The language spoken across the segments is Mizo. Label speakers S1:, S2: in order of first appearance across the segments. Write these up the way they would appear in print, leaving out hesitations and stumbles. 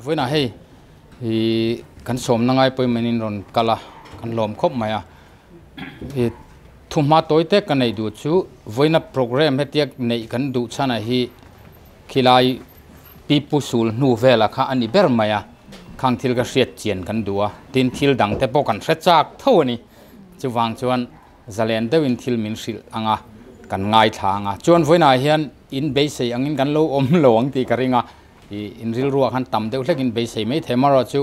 S1: Vawiinah hei ih kan sawmna ngai pawimawhin in rawn kal a, kan lawm khawp mai a. Ih thuhma tawi te ka neih duh chu vawiina programme hetiang neih kan duh chhanah hi khilai pipu sul hnu velah kha a ni ber mai a, khang thil ka hriat chian kan duh a, tin thil dang te pawh kan hre chak tho a ni. Chuvang chuan zalen deuhin thil min hrilh ang a, kan ngaithla ang a. Chuan vawiinah hian in beisei angin kan lo awm lo ang tih ka ring a, ih in rilruah khan tam deuh hlekin beisei mai thei amaherawh chu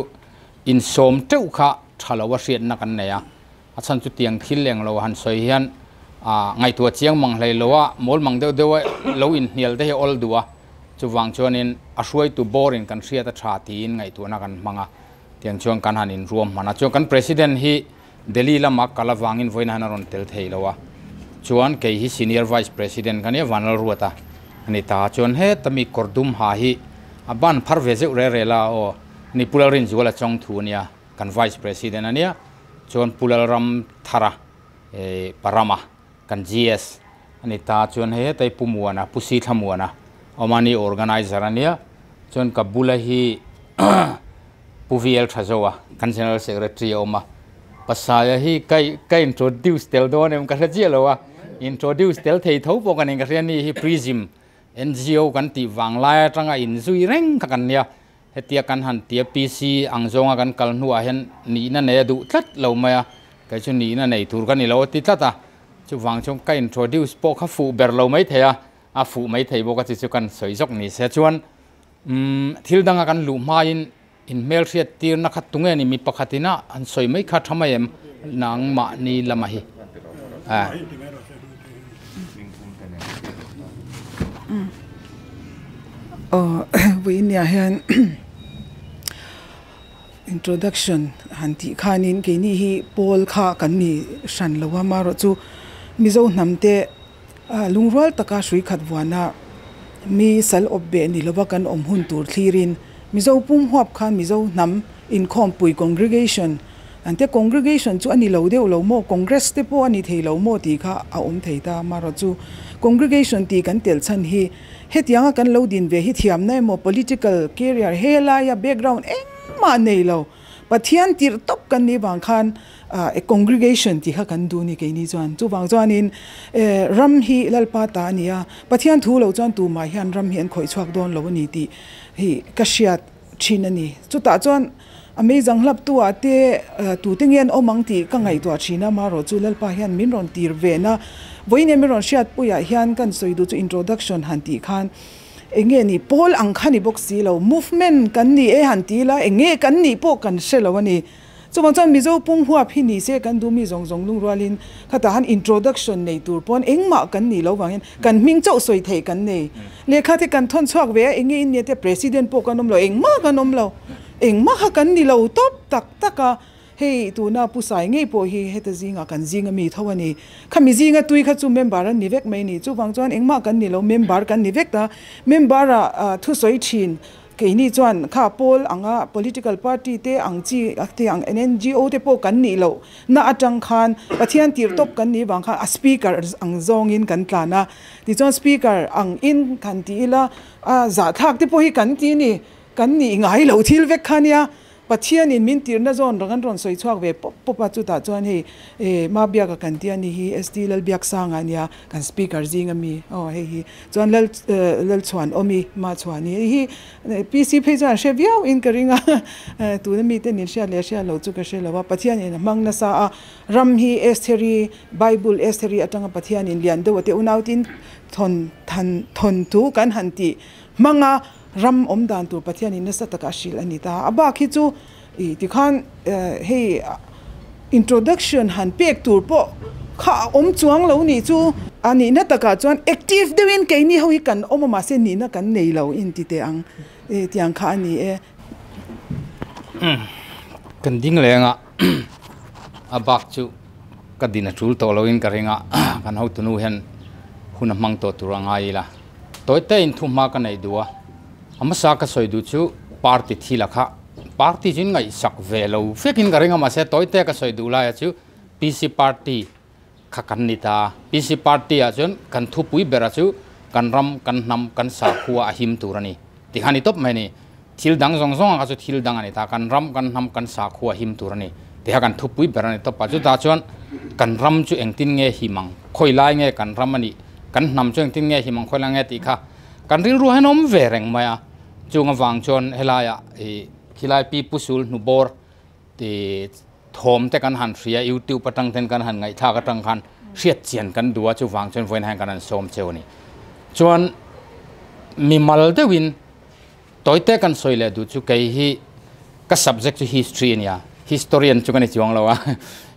S1: insawm teuh kha tha lo a hriatna kan nei a, a chhan chu tiang thil eng lo han sawi hian ah ngaihtuah chiang mang hlei lo a, mawl mang deuh deuh a lo inhnial te hi a awl duh a, chuvang chuanin a hruaitu bawrin kan hriat a tha tiin ngaihtuahna kan hmang a, tiang chuan kan han inruam hman a, chuan kan President hi Delhi lama kal avangin vawiin han a rawn tel thei lo a, chuan kei hi Senior Vice President ka nia Vanlalruat a ni ta, chuan heta mi kawr dum ha hi a ban phar ve zeuh rel rel a aw ni Pu Lalrinzuala chawng thu a nia kan Vice President a nia, chuan Pu Lalramthara eh Parama kan GS a ni ta, chuan hei heta hi Pu Muana Pu Sithlamuana awmani Organizer a nia, chuan ka bula hi Pu VL Thazoa kan General Secretary a awm a, Pasaia hi ka ka introduce tel dawn em ka hre chiah lo a, introduce tel thei tho pawh ka nih ka hria ni hi Prism NGO kan tih vang lai atanga inzui reng kha kan nia, hetia kan han tia PC ang zawnga kan kal hnuah hian nihna nei a duh tlat lo mai a, kei chu nihna nei tur ka ni lo a ti tlat a, chuvang chuan ka introduce pawh kha fuh ber lo mai thei a, a fuh mai thei bawk a chi chu kan sawi zawk ni se chuan Umm thil danga kan luh hmain in hmelhriat tirna kha tunge ni mi pakhatin a han sawi mai kha tha mai em nangmahni lama hi a.
S2: Aw vawinia hian introduction han tih khanin keini hi pawl kha kan ni hran lo a amaherawhchu Mizo hnam te Lungrual taka hrui khat vuana mi sal awp beh ni lova kan awm hun tur thlirin Mizo pum huap khan Mizo hnam inkhawmpui congregation an te congregation chu a ni lo deuh lo maw Congress te pawh a ni thei lo maw tih kha a awm thei ta amaherawh chu congregation tih kan telh chhan hi hetianga kan lo din ve hi thiamna emaw political career helaia background engmah nei lo Pathian tirh tawp kan nih vang khan a congregation tih kha kan duh ni keini chuan. Chuvang chuanin ram hi Lalpa ta a ni a, Pathian thu lo chuan tumah hian ram hi an khawih chhuak dawn lo a ni tih hi ka hriat thin a ni. Chutah chuan a meizang hlap tu ah te tute nge an awm ang tih ka ngaihtuah thin a, amaherawh chu Lalpa hian min rawn tir ve na vawiin min rawn hriatpuiah hian kan sawi duh chu introduction han tih khan Enge ni pawl ang kha ni bawk si lo, movement kan ni e han ti ila enge kan nih pawh kan hre lo a ni. Chuvang chuan Mizo pum huap hi ni se kan duh mi zawng zawng lungrualin khatah han introduction nei tur pawn engmah kan nih lo vangin kan hming chauh sawi theih kan nei. Lehkha te kan thawn chhuak ve a enge in nia te president pawh kan awm lo engmah kan awm lo engmah kha kan ni lo tawp tak tak a. Hei tuna Pu Sai ngei pawh hi heta zingah kan zinga mi tho a ni. Khami zinga tui kha chu member an ni vek mai ni. Chuvang chuan engmah kan ni lo, member kan ni vek ta. Member ah thusawi thin keini chuan kha pawl anga political party te ang chi te ang NGO te pawh kan nih loh na atang khan Pathian tirh tawp kan nih vang khan a speaker ang zawngin kan tlan a. Tichuan speaker ang in kan ti ila a zahthlak te pawh hi kan ti ni. Kan nih ngai loh thil vek kha nia. Pathianin min tirhna zawn rang an rawn sawi chhuak ve pawp pawp a, chutah chuan hei eh Mabiaka kan tia ni hi ST Lalbiaksanga a nia, kan speaker zinga mi aw hei hi chuan Lal Lalchhuan awmi Machhuani hei hi PC phei chuan an hre viau in ka ring a, tuna mite nin hriat leh hriat loh chu ka hre lo a, Pathianin a hmang nasa a, ram hi Estheri Bible Estheri atanga Pathianin lian deuh a te unautin thawn than thawn thu kan han tih hmang a. Ram awm dan tur Pathianin nasa taka a hrilh a ni ta. A bak hi chu ih tikhan hei introduction han pek tur pawh kha a awm chuang lo nih chu. A nihna takah chuan active deuhin keini ho hi kan awm a mahse nihna kan nei lo inti teh ang ih tiang kha a ni e.
S1: Kan ding leng a, a bak chu ka din a tul tawh loin ka ring a, kan hotunu hian hun a hmang tawh tur a ngai ila. Tawi te in thuhma ka neih duh a, a hmasa ka sawi duh chu party thil a kha party chu in ngaihsak ve lo vekin ka ring a mahse tawi te ka sawi duh laia chu PC party kha kan ni ta a, PC party ah chuan kan thupui bera chu kan ram kan hnam kan sakhua a him tur a ni tih kha ni tawp mai a ni. Thil dang zawng zawng kha chu thil dang a ni ta, kan ram, kan hnam, kan sakhua him tur a ni tiha kan thupui ber a ni tawp a. Chutah chuan kan ram chu engtin nge him ang, khawi lai nge kan ram a nih, kan hnam chu engtin nge him ang, khawi lai nge tih kha kan rilru hian a awm ve reng mai a. Chung avang chuan helaiah ih khilai pi pu sul hnu bawr tih thawm te kan han hria, youtube atang ten kan han ngaihthlak atang khan hriat chian kan duh a, chuvang chuan vawiin hian kan han sawm cheu a ni. Chuan mimal deuhin tawite kan sawi leh duh chu kei hi ka subject chu history a nia, historian chu ka ni chuang lo a,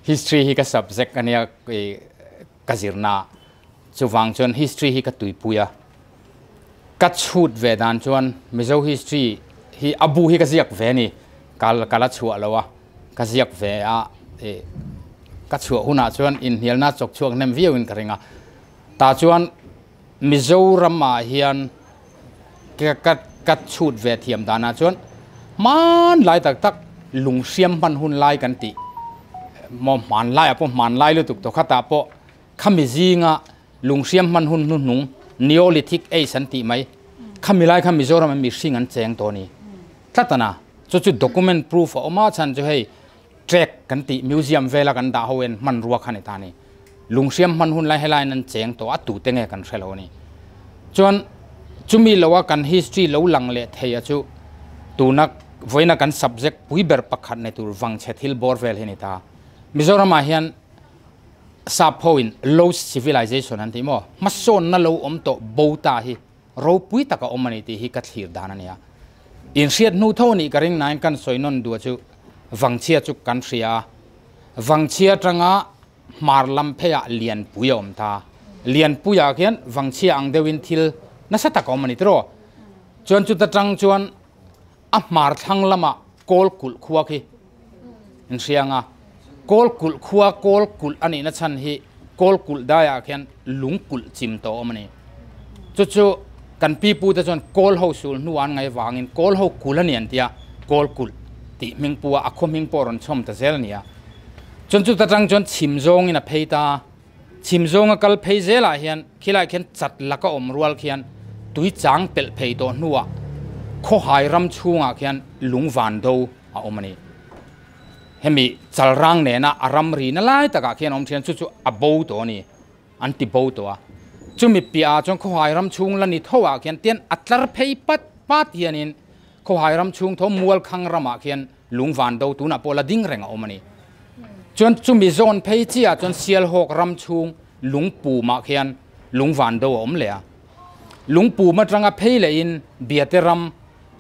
S1: history hi ka subject a nia ka zirna chuvang chuan history hi ka tuipui a, ka chhut ve dan chuan Mizo history hi a bu hi ka ziak ve a ni, ka ka la chhuah lo a, ka ziak ve a, ka chhuah hunah chuan inhnialna chawk chhuak hnem viauin ka ring a, tah chuan Mizoramah hian ka ka ka chhut ve thiam danah chuan hmanlai tak tak lunghriam hman hun lai kan tih maw hmanlaiah pawh hmanlai lutuk tawh khatah pawh khami zinga lunghriam hman hun hnuhnung Neolithic Age an tih mai khami lai kha Mizoram mihring an cheng tawh a ni tlat a na chu chu document proof a awm a chhan chu hei Trek kan tih museum vela kan dah ho en hmanrua kha ni ta ni. Lunghriam hman hun lai helaiin an cheng tawh a tute nge kan hre lo a ni. Chuan chumi loa kan history lo lang leh thei a chu tuna vawiina kan subject pui ber pakhat nei tur vangchhe thil bawr vel hi ni ta. Mizoramah hian sap hoin lost civilization an tih maw hmasawnna lo awm tawh bo ta hi ropui taka awm a ni tih hi ka thlir dan a nia. Inhriat hnu tho nih ka ring nain kan sawi nawn duh chu Vangchhia chu kan hria a, Vangchhia atanga hmar lam pheiah Lianpui a awm ta. Lianpuiah khian Vangchhia ang deuhin thil nasa tak a awm a ni tiraw? Chuan chuta tang chuan a hmar thlang lamah Kawl kulh khua khi inhria ang a, Kawl kulh khua Kawl kulh a nihna chhan hi Kawl kulh daiah khian lung kulh chim tawh a awm a ni. Chu chu kan pi pu te chuan Kawl ho sul hnu an ngaih vangin Kawl ho kulh a ni an ti a, Kawl kulh tih hming pu a, a khaw hming pawh a rawn chhawm ta zel a ni a. Chuan chuta tang chuan chhim zawngin a phei ta a, chhim zawnga kal phei zelah hian khilaiah khian chat laka awm rual khian tui chang pelh phei tawh hnuah khawhai ram chhungah khian lung van do a awm a ni. Hemi chalrang nena a ramri na lai takah khian a awm thin a, chu chu a bo tawh a ni, an ti bo tawh a. Chumi piahah chuan khawhai ram chhung la ni tho ah khian tian a tlar phei pat pat hianin khawhai ram chhung tho Mualkhang ramah khian lung van do tunah pawh la ding reng a awm a ni. Chuan chumi zawn phei chiah chuan Sialhawk ram chhung lungpumah khian lung van do a awm leh a. Lungpum atanga phei lehin Biate ram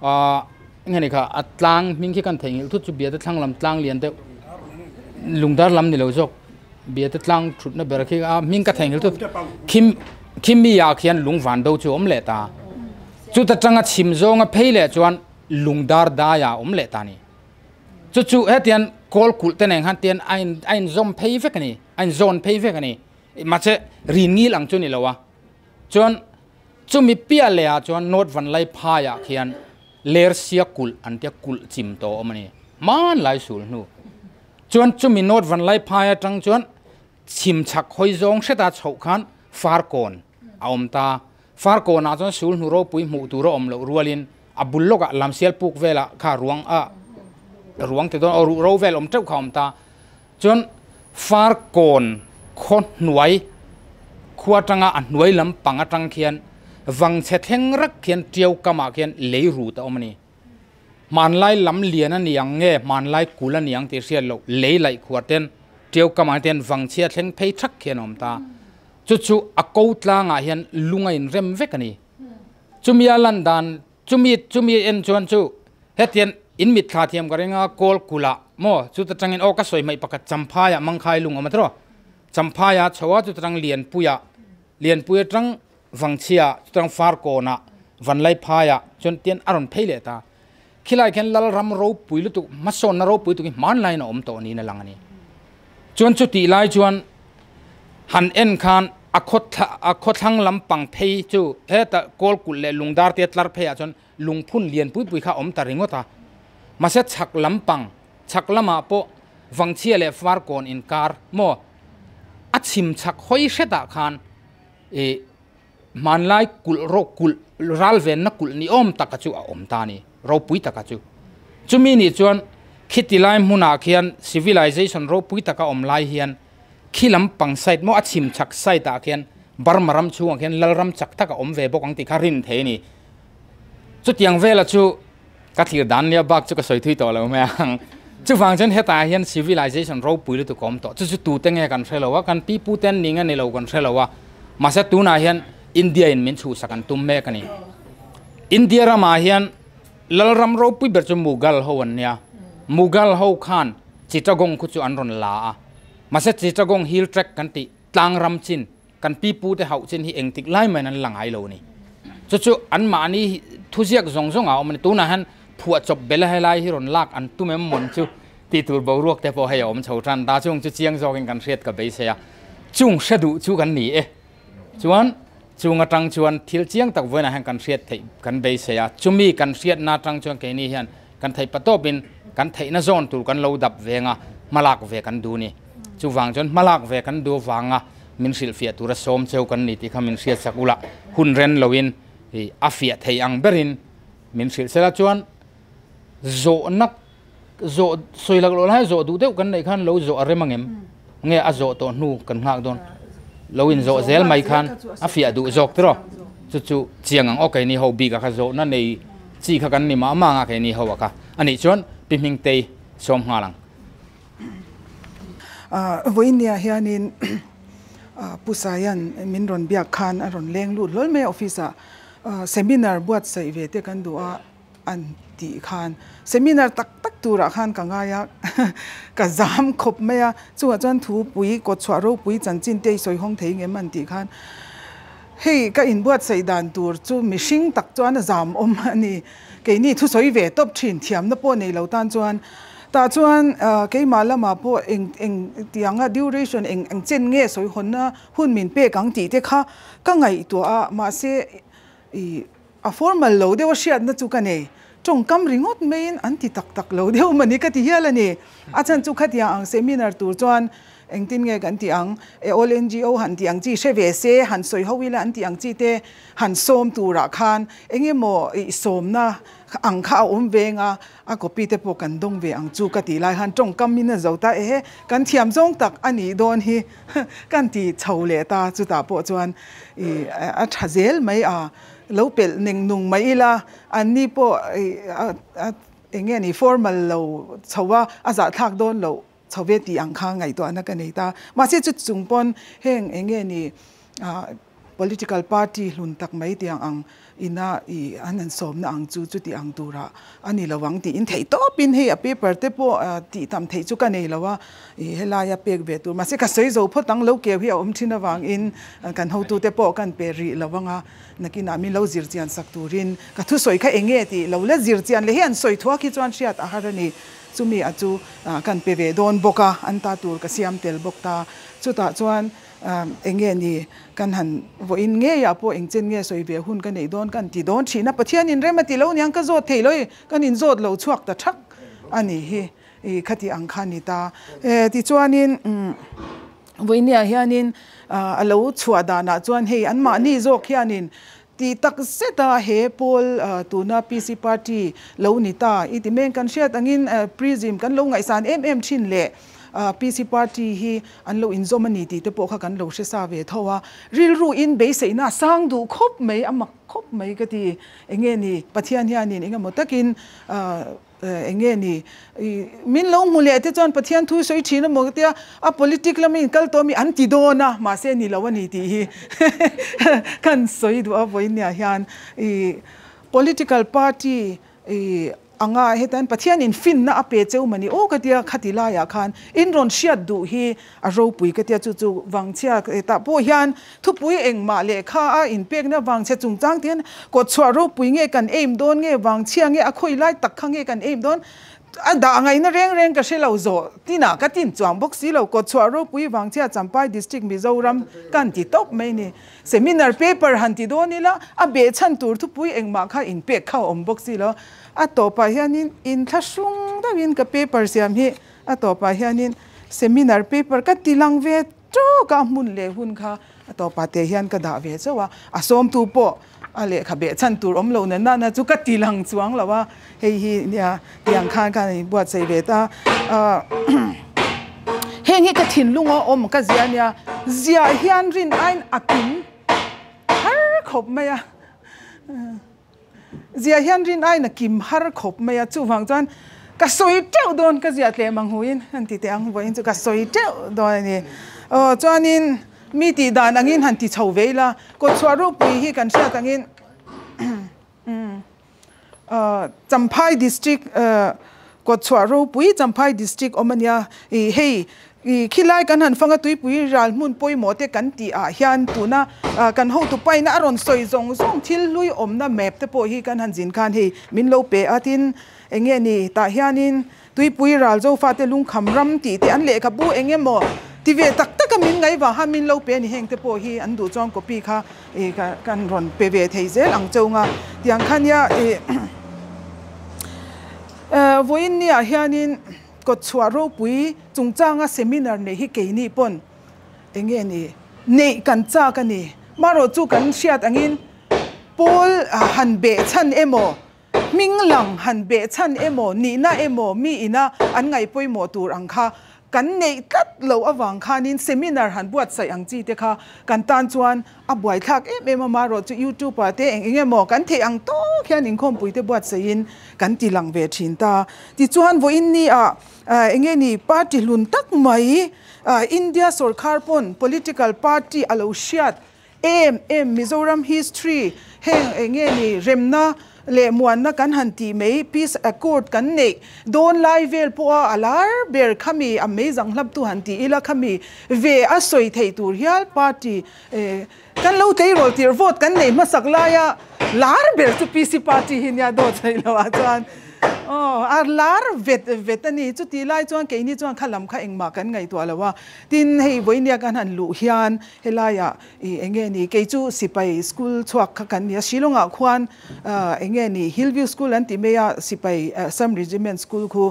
S1: ahh eng nge ni kha a tlang hming khi kan theihnghilh thut chu Biate thlang lam tlang lian deuh lungdar lam ni lo zawk Biate tlang thutna ber khi a hming ka theihnghilh thut khim khimi ah khian lung van do chu a awm leh ta. Chuta tanga chhim zawnga phei leh chuan lungdar daia a awm leh ta a ni. Chu chu hetiang kawl kulh te nen khan tian a in a inzawm phei vek a ni, a inzawn phei vek a ni. Mahse rin ngil ang chu ni lo a. Chuan chumi piah leh ah chuan North Vanlai phaiah khian Lersia kulh an tia kulh chim tawh a awm a ni. Hmanlai sul hnu. Chuan chumi North Vanlai phai atang chuan chhim chhak hawi zawng hreta chhoh khan Farkawn a awm ta. Farkawnah chuan sul hnu ropui hmuh tur a awm loh rualin a bul lawkah lamsial puk velah kha ruang a ruang ti dawn aw ruh ro vel awm teuh kha a awm ta. Chuan Farkawn khaw hnuai khua atanga a hnuai lam pang atang khian vangchhe thleng rak khian tiau kamah khian lei rut a awm a ni. Hmanlai lam lian a ni ang nge hmanlai kul a ni ang tih hriat loh lei laih khuar ten tiau kamah hian vangchhia thleng phei thak khian a awm ta. Chu chu a ko tlangah hian lung a inrem vek a ni. Chumi a lan dan, chumi chumi en chuan chu hetian in mit thla thiam ka ring a, kawl kulh ah maw chuta tangin aw ka sawi hmaih pakhat Champhaiah Mangkhai lung a awm a tiraw? Champhaiah chho a chuta tang Lianpuiah, Lianpui atang Vangchhia chuta tang Farkawnah, Vanlaiphaiah chuan tian a rawn phei leh ta. Khilai khian Lalram ropui lutuk, hmasawnna ropui lutuk hi hmanlaiin a awm tawh niin a lang a ni. Chuan chutih lai chuan han en khan a khawthla a khawthlang lampang phei chu heta kawl kulh leh lungdar te tlar pheiah chuan lungphun lian pui pui kha a awm ta ringawt a. Mahse chhak lampang, chhak lamah pawh Vangchhia leh Farkawn inkar maw a chhim chhak hawi hretah khan ih hmanlai kulh rawh kulh ral venna kulh ni awm taka chu a awm ta a ni. ropui taka chu. Chumi ni chuan khiti lai hmunah khian civilization ropui taka awm lai hian khi lam pang side maw a chhim chhak side ah khian Burma ram chhungah khian Lalram chak taka awm ve bawk ang tih kha rin thei a ni. Chutiang vela chu ka thlir dan nia bak chu ka sawi thui tawh lo mai ang. Chuvang chuan hetah hian civilization ropui lutuk a awm tawh. Chu chu tute nge kan hre lo a, kan pi pute an ni nge ni lo kan hre lo a. Mahse tunah hian India in min chhuhsak an tum mek a ni. India ramah hian Lalram ropui ber chu Mughal ho an nia. Mughal ho khan Chittagong khu chu an rawn la a. Mahse Chittagong hill tract kan tih tlang ram chin, kan pi pu te hauh chin hi engtik lai maiin an la ngai lo a ni. Chu chu anmahni thuziak zawng zawng ah a awm a ni. Tunah hian phuahchawp bela helai hi rawn lak an tum em mawn chu tih tur boruak te pawh hei a awm chho tan ta. Chung chu chiang zawkin kan hriat ka beisei a. Chung hre duh chu kan ni e. Chuan chung atang chuan thil chiang tak vawiinah hian kan hriat theih kan beisei a, chumi kan hriatna atang chuan keini hian kan theih patawpin kan theihna zawn tur kan lo dap veng a, hmalak ve kan duh a ni. Chuvang chuan hmalak ve kan duh avanga min hrilhfiah tura sawm cheu kan ni tih kha min hriatsak ula, hun ren loin a fiah thei ang berin min hrilh sela chuan zawhna zawh sawi lak loh lai zawh duh deuh kan neih khan lo zawh a rem angem nge a zawh tawh hnu kan nghak dawn lo in zawh zel mai khan a fiah duh zawk tiraw chu chu chiang ang aw keini ho bik a kha zawhna nei chi kha kan ni mah mah anga keini ho a kha anih chuan pi Hmingtei sawm nghal ang.
S2: Vawinia hianin Pu Saian min rawn biak khan a rawn leng lut hlawl mai a office ah seminar buatsaih ve te kan duh a. an tih khan seminar tak tak turah khan ka ngai a, ka zam khawp mai a, chungah chuan thupui kawtchhuah ropui chanchin te i sawi hawng thei ngem an tih khan hei ka inbuatsaih dan tur chu mihring tak chuan a zam awm a ni, keini thusawi ve tawp thin thiamna pawh nei lo tan chuan tah chuan keimah lamah pawh eng eng tianga duration eng eng chen nge sawi hawnna hun min pek ang tih te kha ka ngaihtuah a, mahse i A formal lo deuh a hriatna chu ka nei. Tawngkam ringawt maiin an ti tak tak lo deuh mani ka ti hial a ni. A chhan chu khatiang ang seminar tur chuan engtin nge kan tih ang, e all NGO han tih ang chi hre ve se, han sawi ho ila an tih ang chi te han sawm turah khan eng emaw ih sawmna ang kha a awm veng a, a copy te pawh kan dawng ve ang chu ka tih lai khan tawngkam in a zo ta ehe kan thiam zawng tak a nih dawn hi kan ti chho leh ta chutah pawh chuan ih a tha zel mai a. Lo pelh neng nung mai ila, anni pawh eng nge ni formal lo chho a, a zahthlak dawn loh chho ve tih ang kha ngaihtuahna ka nei ta. Mahse chu chung pawn heng eng nge ni political party hlun tak mai tiang ang ina ih an han sawmna ang chu chuti ang turah a ni lo ang tiin theih tawpin hei a paper te pawh tih tam theih chu ka nei lo a, ih helaia pek ve tur mahse ka sawi zo phawt ang lo keu hi a awm thin avangin kan hotute pawh kan pe rih lo ang a. Nakinah min lo zir chian sak turin ka thusawi kha eng nge tih lo la zir chian leh hi an sawi thuak hi chuan hriat a har a ni. Chumi a chu kan pe ve dawn bawk a, an ta tur ka siam tel bawk ta. Chutah chuan eng nge ni kan han vawiin ngeiah pawh eng chen nge sawi ve hun ka neih dawn kan ti dawn thin a, Pathianin rem a ti lo niang ka zawt thei lo i, kan inzawt lo chhuak ta thak a nih hi. I khati ang kha a ni ta. Tichuanin vawinia hianin a lo chhuah danah chuan hei anmahni zawk hianin tih tak zeta he pawl tuna PC party lo ni ta i ti meng kan hriat angin prism kan lo ngaihsan em em thin leh PC party hi an lo inzawm a ni tih te pawh kha kan lo hre sa ve tho a. Rilru in beiseihna a sang duh khawp mai, a mak khawp mai ka ti. Enge ni Pathian hianin engemaw takin Eng nge ni? Min lo hmu leh te chuan Pathian thu sawi thin emaw ka tia, a politic lama in kal tawh mi an ti dawn a, mahse ni lo a ni tih hi kan sawi duh a vawinia hian i political party i anga hetan Pathian in finna a pe cheu mani aw ka tia khati laiah khan in rawn hriat duh hi a ropui ka tia chu chu vangchhia tah pawh hian thupui engmah lehkha a inpekna vangchhia chungchang te hian kawtchhuah ropui nge kan aim dawn nge vangchhia nge a khawi lai tak kha nge kan aim dawn a dah ngaihna reng reng ka hre lo zawh tinah ka tin chuang bawk si lo kawtchhuah ropui vangchhia Champhai District Mizoram kan ti tawp mai ni seminar paper han ti dawn ila a behchhan tur thupui engmah kha inpek kha a awm bawk si lo a tawpah hianin inthlahrung deuhin ka paper siam hi A tawpah hianin seminar paper ka ti lang ve tawk a, hmun leh hun kha a tawpah te hian ka dah ve chauh a, a sawmtu pawh A lehkha beh chhan tur awm lo na nana chu ka ti lang chuang lo a, hei hi nia tiang khan khan in buatsaih ve ta. Heng hi ka thinlung a awm ka zia nia, ziah hian rin aiin a kim har khawp mai a, ziah hian rin aiin a kim har khawp mai a, chuvang chuan ka sawi teuh dawn ka ziah tlem ang huin han ti teh ang vawiin chu ka sawi teuh dawn a ni. Aw chuanin. Mi tih dan angin han ti chho ve ila, kawtchhuah ropui hi kan hriat angin Champhai District kawtchhuah ropui Champhai District awm a nia. Ih hei ih khilai kan han fanga tuipui ral hmun pawimawh te kan tih ah hian tuna kan hotu paina a rawn sawi zawng zawng thil hlui awmna map te pawh hi kan han zin khan hei min lo pe a tin eng nge ni tah hianin Tuipui ral Zofate lungkham ram tih te an lehkhabu eng emaw ti ve tak taka min ngaih vang khan min lo pe a ni. Heng te pawh hi an duh chuan copy kha ih kan rawn pe ve thei zel ang cheu nga tiang kha nia ih vawiin niah hianin kawtchhuah ropui chungchanga seminar neih hi keini pawn eng nge ni neih kan chak a ni. Marawh chu kan hriat angin pawl han beh chhan emaw Hming lang han beh chhan emaw, nihna emaw mi ina an ngaih pawimawh tur ang kha kan neih tlat loh avang khanin seminar han buatsaih ang chi te kha kan tan chuan a buaithlak em em a, marawh chu YouTube ah te eng eng emaw kan theih ang tawk hian inkhawmpui te buatsaihin kan ti lang ve thin ta. Tichuan vawiin ni ah eng nge ni party hlun tak mai India sawrkhar pawn political party a lo hriat Em em Mizoram history heng eng nge ni remna leh muanna kan han tih mai peace accord kan neih dawn lai vel pawha a lar ber khami a mei zanghlap tu han tih ila khami ve a sawi theih tur hial party kan lo tleirawl tirh vote kan neih hmasak laia lar ber chu PC party hi nia dawt sawi loh ah chuan aw a lar vet vet a ni chutih lai chuan keini chuan kha lam kha engmah kan ngaihtuah lo a tin hei vawinia kan han luh hian Helaiah ih eng nge ni kei chu sipai school chhuak kha kan ni a, Shillong-ah khuan eng nge ni Hillview School an ti mai a, sipai Assam Regiment School khu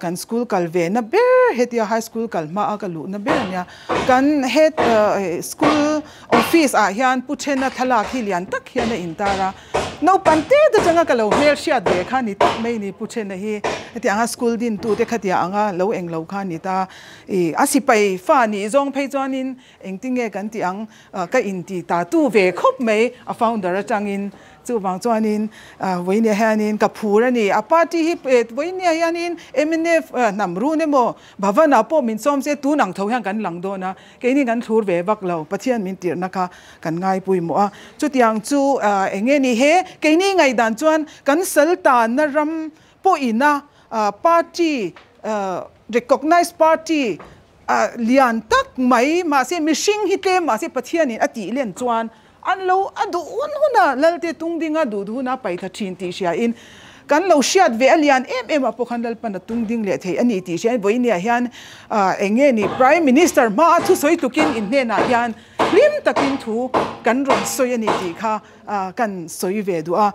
S2: kan school kal ve na ber hetia high school kal hma a ka luh na ber a nia. Kan head school office ah hian Pu Thena thlalak hi lian tak hian a intar a, Naupang te te changa ka lo hmel hriat ve kha ni tak mai ni Pu Thena hi hetiang anga school din tu te khatia anga lo eng lo kha ni ta. I a sipai fa nih zawng phei chuanin engtinge kan tih ang ka inti ta tu ve khawp mai a founder atangin chuvang chuanin vawinia hianin ka phur a ni. A party hi vawinia hianin mnf hnam run emaw Bhavan-ah pawh min sawm se tun ang tho hian kan lang dawn a, keini kan thlur ve vak lo Pathian min tirhna kha kan ngaipui mawh a. Chutiang chu enge ni he keini ngaihdan chuan kan sal tanna ram pawhina party Recognized party lian tak mai mahse mihring hi tlem mahse Pathianin a tih len chuan an lo a duh hun huna Lalte tung dinga duh duh huna paihthla thin tih hriain kan lo hriat ve a lian em em ah pawh khan Lalpan a tung ding leh thei a ni tih hriain vawinia hian eng nge ni Prime Minister hmaa thusawi tlukin in hnenah hian hlim takin thu kan rawn sawi a ni tih kha kan sawi ve duh a,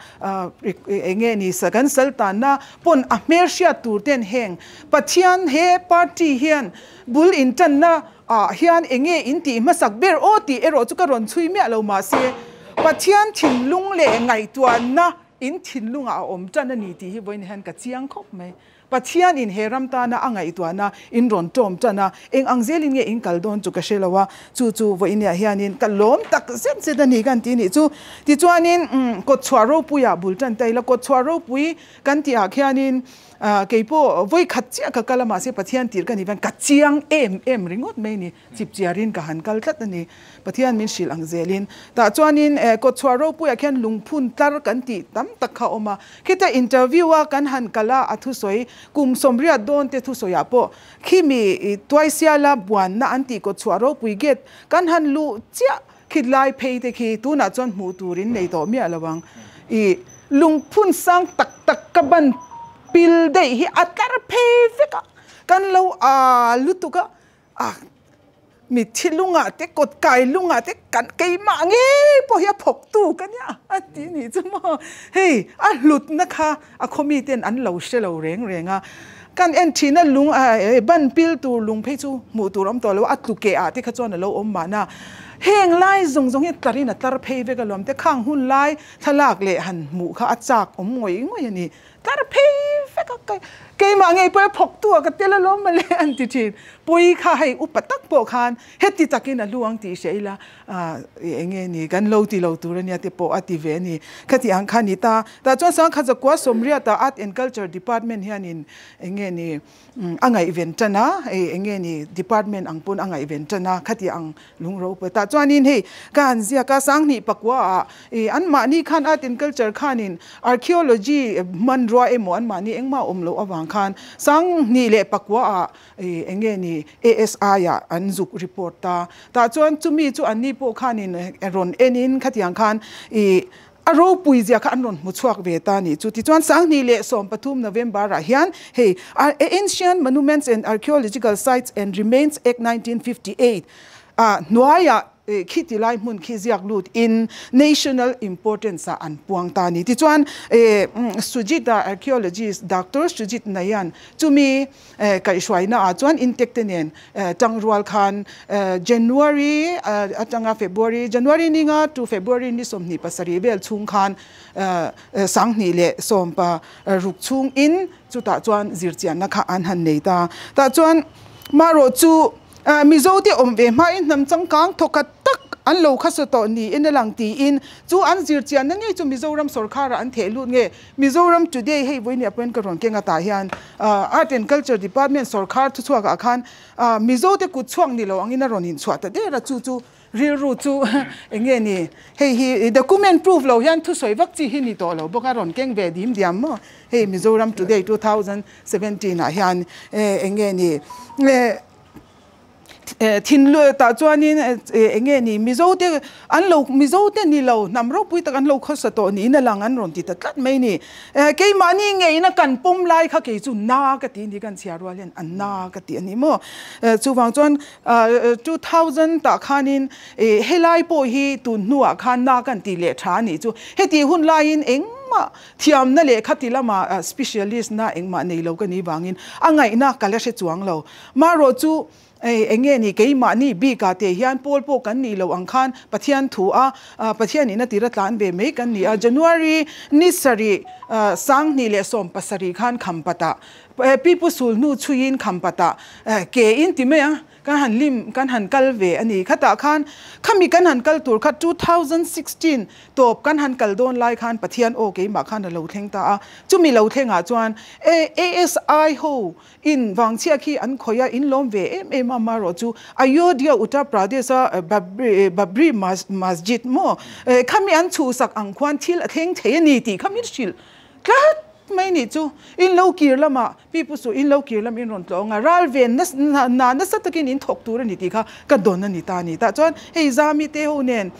S2: eng nge ni sa kan sal tanna pawn a hmel hriat tur ten heng Pathian he party hian bul in tanna ah hian eng nge in tih hmasak ber aw tih erawh chu ka rawn chhui miah lo mahse Pathian thinlung leh ngaihtuahna in thinlungah a awm tan a ni tih hi vawiin hian ka chiang khawp mai. Pathian in he ram tana a ngaihtuahna in rawn tawm tan a, eng ang zelin nge in kal dawn chu ka hre lo a, chu chu vawiiniah hianin ka lawm tak zet zet a ni kan ti nih chu. Tichuanin kawtchhuah ropuiah bul tan ta ila, kawtchhuah ropui kan tihah khianin kei pawh vawikhat chiah ka kal a, mahse Pathian tir ka nih vang ka chiang em em ringawt mai ni. Chipchiarin ka han kal tlat a ni. Pathian min hrilh ang zelin. Tah chuanin kawtchhuah ropuiah khian lungphun tlar kan tih tam tak kha a awm a. Khita interview a kan han kal a, a thusawi kum sawmriat dawn te thusawiah pawh khimi tuaisiala buanna an tih kawtchhuah ropui gate kan han luh chiah khit lai phei te khi tunah chuan hmuh turin nei tawh miah lo ang. I lungphun sang tak tak ka ban pil daih hi a tlar phei vek a, kan lo a lutuk a. A mitthi lungah te kawt kai lungah te kan keimah ngei pawh hi a phawktu ka nia a ti nih chu maw. Hei a hlutna kha a khawmi ten an lo hre lo reng reng a, Kan en thin a lung ban pil tur lung phei chu hmuh tur a awm tawh lo a, a tlu keh ah te kha chuan a lo awm mahna. Heng lai zawng zawng hi tlar in a tlar phei vek alawm te, khang hun lai thlalak leh han hmuh kha a chak awm ngawih ngawih a ni. Tlar phei vek a, keimah ngei pawh e phawk tu ah ka tel alawm mawle an ti thin. Pui kha hei upa tak pawh khan heti takin a hlu ang tih hria ila eng nge ni kan lo ti lo tur ania te pawh a ti ve a ni. Khati ang kha ni ta. Tah chuan Sangkhat Zakua Sawmriata Art and Culture Department hianin eng nge ni a ngaihven tan a, eng nge ni department ang pawn a ngaihven tan a, khati ang lung ropui. Tah chuanin hei ka han ziak a, Sanghnih pakua ah anmahni khan Art and Culture khanin Archaeology hmanrua emaw anmahni engmah awm loh avang khan Sanghnih leh pakua ah eng nge ni ASI ah an zuk report ta. Tah chuan chumi chu anni pawh khanin rawn enin khatiang khan ih a ropui zia kha an rawn hmu chhuak ve ta nih chu. Tichuan 2013 November ah hian hei Ancient Monuments and Archaeological Sites and Remains Act 1958 ah hnuaiah Khi ti lai hmun khi ziak lut in national importance ah an puang ta a ni. Tichuan Sujit a archaeologist Doctor Sujit Nayan chumi kaihhruaina ah chuan intek te nen tangrual khan January atanga February, January ninga to February ni 27 vel chhung khan 2016 chhung in chutah chuan zirchianna kha an han nei ta. Tah chuan marawh chu Mizo te awm ve hmain hnam changkang thawkhat tak an lo kha saw tawh niin a lang tiin chu an zir chianna ngei chu Mizoram sawrkharah an theh lut nge Mizoram Today hei vawiin appoint ka rawn keng atah hian Art and Culture Department sawrkhar thuchhuakah khan Mizo te kut chhuak ni lo angin a rawn inchhuah ta der a chu chu Rilru chu eng nge ni? Hei hi document proof lo hian thusawi vak chi hi ni tawh lo bawk a, rawn keng ve dim diam maw? Hei Mizoram Today 2017 ah hian eng nge ni? Thinlung tah chuanin eng nge ni? Mizo te an lo Mizo te ni lo hnam ropui tak an lo khawsa tawh niin a lang an rawn ti ta tlat mai ni. Keimahni ngeina kan pawm lai kha kei chu na ka ti ni kan chhiar rual hian a na ka ti a ni maw? Chuvang chuan 2000 tah khanin helai pawh hi tun hnuah khan na kan tih leh tha a nih chu. Heti hun laiin engmah thiamna leh khati lama specialist na engmah nei lo ka nih vangin a ngaihna ka la hre chuang lo. Marawh chu eng nge ni keimahni bikah te hian pawl pawh kan nih loh ang khan Pathian thu a Pathianin a tira tlan ve mai kan ni a. January ni sarih 2017 khan Khampatah Pipu sul hnu chhuiin Khampatah ke in ti mai a, kan han lim, kan han kal ve a ni. Khatah khan khami kan han kal tur kha 2016 tawp kan han kal dawn lai khan Pathian aw keimah khan a lo thleng ta a. Chumi lo thlengah chuan ASI ho in vangchhia khi an khawih a, in lawm ve em em a, amaherawh chu Ayodhya Uttar Pradesh a Babri Masjid maw khami an chhuhsak ang khuan thil a thleng thei a ni tih kha min hrilh tlat. Mai nih chu in lo kir lamah pi pu suh in lo kir lam in rawn tlawng a, ral ven na nasa takin in thawk tur a ni tih kha ka dawn a ni ta a ni. Tah chuan hei Zami te ho nen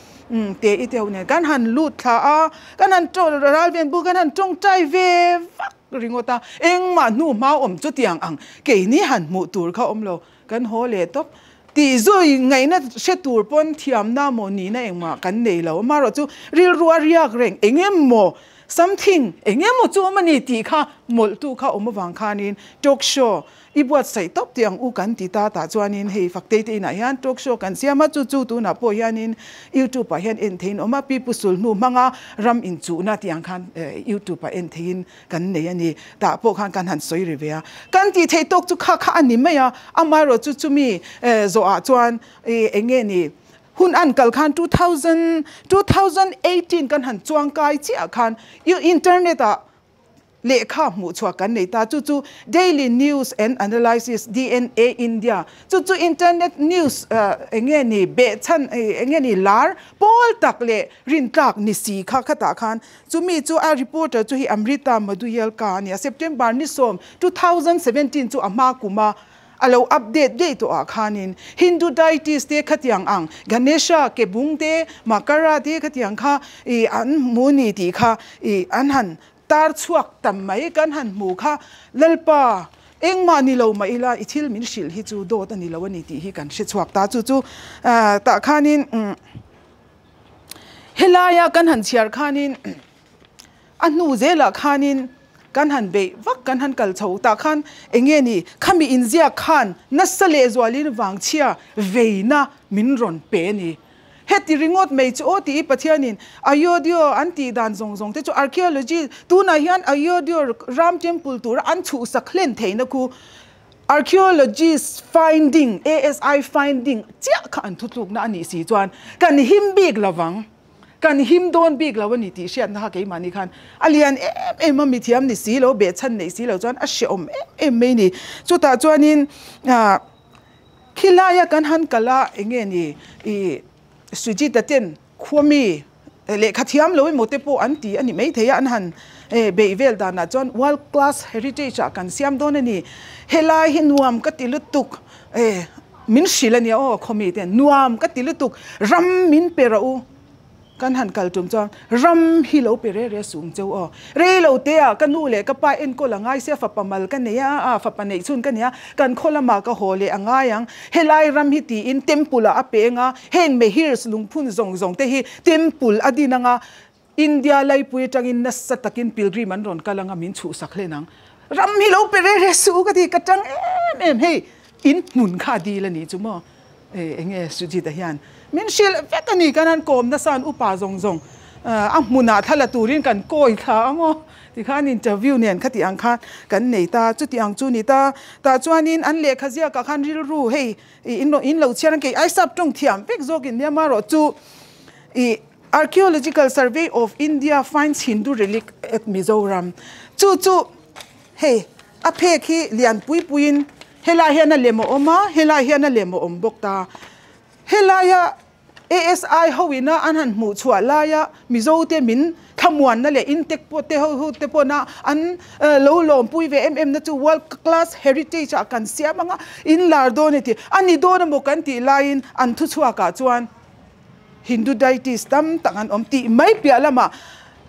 S2: te i te ho nen kan han lut thla a, kan han ral ven bu kan han tawngtai ve vak ringawt a, engmah hnu hma awm chutiang ang keini han hmuh tur kha awm lo, kan haw leh tawp. Tih zui ngaihna hre tur pawn thiamna maw nihna engmah kan nei lo. Amaherawhchu rilru a riak reng eng emaw, something, eng emaw chu awm a ni tih kha mawlhtu kha awm avang khanin talk show i buatsaih tawp tih ang u kan ti ta tah chuanin hei Faktei te inah hian talk show kan siam a, chu chu tunah pawh hianin YouTube ah hian en theihin awm a, Pipu Sulhnu hmanga ram inchuhna tih ang khan YouTube ah en theihin kan nei a ni. Tah pawh khan kan han sawi ri ve a. Kan tih theih tawk chu kha kha a ni mai a, amaherawh chu chumi zawhah chuan eng nge ni hun an kal khan 2000, 2018 kan han chuang kai chiah khan internet ah lehkha hmuh chhuah kan nei ta. Chu chu Daily News and Analysis, DNA India, chu chu internet news eng nge ni behchhan eng nge ni lar pawl tak leh rintlak ni si kha khatah khan Chumi chu a reporter chu hi Amrita Madhuyelka a ni a, September ni 10, 2017 chu a hma kum a a lo update daih tawh ah khanin Hindu deities te khatiang ang Ganesha ke bung te Makara te khatiang kha ih an hmu ni tih kha ih an han tar chhuak tam mai kan han hmu kha Lalpa engmah ni lo mah ila i thil min hrilh hi chu dawt a ni lo a ni tih hi kan hre chhuak ta chu chu tah khanin Helaia kan han chhiar khanin a hnu zelah khanin Kan han beih vak kan han kal chho tah khan enge ni khami inziak khan nasa lehzualin vangchhia veina min rawn pe a ni. Heti ringawt mai chu aw tih Pathianin Ayodhya an tih dan zawng zawng te chu archaeology tunah hian Ayodhya Ram Temple tura an chhuhsak hlen theihna khu archaeologist finding, ASI finding, chiah kha an thutlukna a nih si chuan kan him bik lovang. Kan him dawn bik lo a ni tih hriatna kha keimahni khan a lian em em a, mithiam ni si lo, behchhan neih si lo chuan a hrehawm em em mai ni. Chutah chuanin khilaia kan han kal a, eng nge ni i Sujita ten khuami lehkha thiam lo emaw te pawh an ti a ni maithei a, an han beih vel danah chuan world class heritage ah kan siam dawn a ni. Helai hi nuam ka ti lutuk min hrilh a nia aw khawmi ten nuam ka ti lutuk ram min pe rawh u kan han kal tum chuan ram hi lo pe re re sung cheu aw rei lo te ah ka nu leh ka pa enkawl a ngai sia fapa mal ka nei a a fapa neih chhun ka nei a kan khaw lamah ka haw leh a ngai ang helai ram hi tiin temple ah a peng a heng mehirs lungphun zawng zawng te hi temple a din anga India laipui atangin nasa takin pilgrim an rawn kal anga min chhuhsak hlen ang. Ram hi lo pe re re suh ka ti, ka tang em em hei in hmun kha dil a nih chu maw enge Sujit-a hian min hrilh vek a ni, kan han kawm nasa an upa zawng zawng a hmunah thla la turin kan kawi thla ang aw tikhan interview nen khati ang khan kan nei ta, chuti ang chu ni ta tah chuanin an lehkha ziakah khan rilru hei in lo chhiar ang kei ai sap tawng thiam vek zawkin Myanmar erawh chu ih Archaeological Survey of India finds Hindu relic at Mizoram chu chu hei a phek hi lian pui puiin helai hian a lem a awm a, helai hian a lem a awm bawk ta. Helaia ASI ho ina an han hmuh chhuah laia Mizo te min thlamuanna leh intek pawh te ho ho te pawhna an lo lawmpui ve em em na chu world class heritage ah kan siam anga inlar dawn a ti. A ni dawn emaw kan tih laiin an thuchhuakah chuan Hindu deities tam tak an awm tih mai piah lamah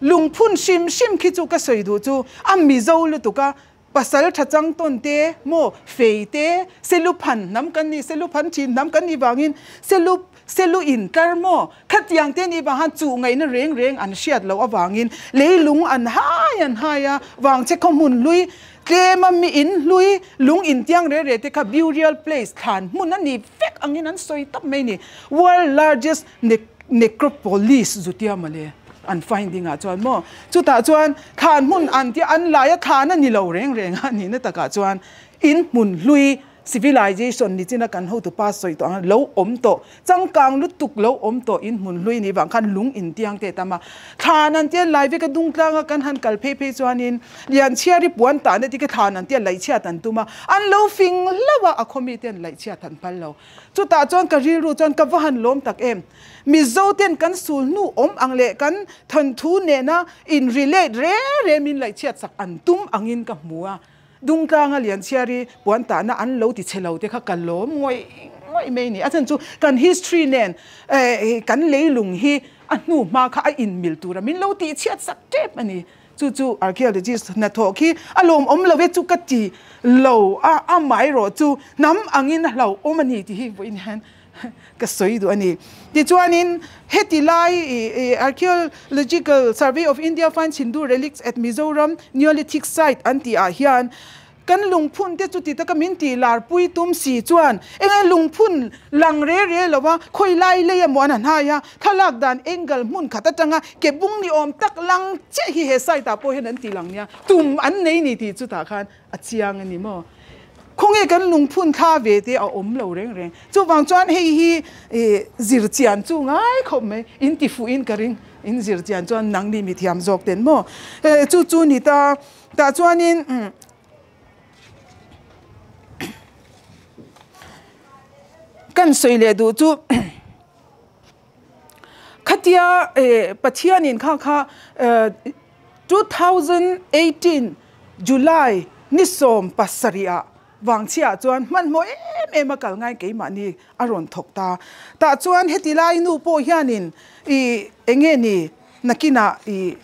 S2: lungphun hrim hrim khi chu ka sawi duh chu a Mizo lutuk a, pasal tha chang tawn te maw fei te seluphan hnam kan ni seluphan thin hnam kan nih vangin selu selu in tlar maw khatiang te nih vang khan chuh ngaihna reng reng an hriat loh avangin leilung an hai an hai a vangchhe khawhmun hlui Tlema mi in hlui lung intiang re re te kha burial place thlan hmun a ni vek angin an sawi tawp mai ni. World largest necropolis zutia mawle an finding ah chuan maw. Chutah chuan thlan hmun an tia an lai a thlan a ni lo reng reng a nihna takah chuan in hmun hlui civilization ni china kan hotu pa sawi tawh ang lo awm tawh Changkang lutuk lo awm tawh in hmun hlui nih vang khan lung in tiang te tam a. Thlan an tia lai vek a dung tlang a kan han kal phei phei chuanin Lianchhiari puan tahna te khi thlan an tia laihchhiat an tum a, an lo fing hlauh a, a khawmi ten laihchhiat an phal lo. Chutah chuan ka rilru chuan ka va han lawm tak em. Mizo ten kan sul hnu awm ang leh kan thawnthu nena in relate re re min laihchhiat sak an tum angin ka hmu a. Dungtlanga Lianchhiari puan tahna an lo ti chhe lo te kha ka lawm ngawih ngawih mai a ni. A chhan chu kan history nen kan leilung hi a hnu hma kha a inmil tura min lo tih chhiat sak tep a ni. Chu chu archaeologist hnathawh khi a lawmawm lo e chu ka ti lo a, amaherawh chu hnam angin a hlauhawm a ni tih hi vawiin hian Ka sawi duh a ni. Tichuanin heti lai Archaeological Survey of India finds Hindu relics at Mizoram Neolithic site an tih ah hian kan lungphun te chuti taka min tih lar pui tum si chuan enge lungphun lang re re lo a, khawi lai lei emaw an han hai a, thlalak dan angle hmun khat atanga ke bung ni awm tak lang chiah hi he site ah pawh hian an ti lang nia, tum an nei ni tih chutah khan a chiang a ni maw? Khawnge kan lungphun thla ve te a awm lo reng reng. Chuvang chuan hei hi zir chian chu ngai khawp mai, in ti fuh in ka ring, in zir chian chuan nang ni mi thiam zawk ten maw? Chu chu ni ta, tah chuanin kan sawi leh duh chu khatia Pathianin kha kha 2018 July ni 17 ah Vangchhia ah chuan hmanhmawh em em a kal ngai keimahni a rawn thawk ta. Tah chuan heti lai nu pawh hianin i enge ni nakinah i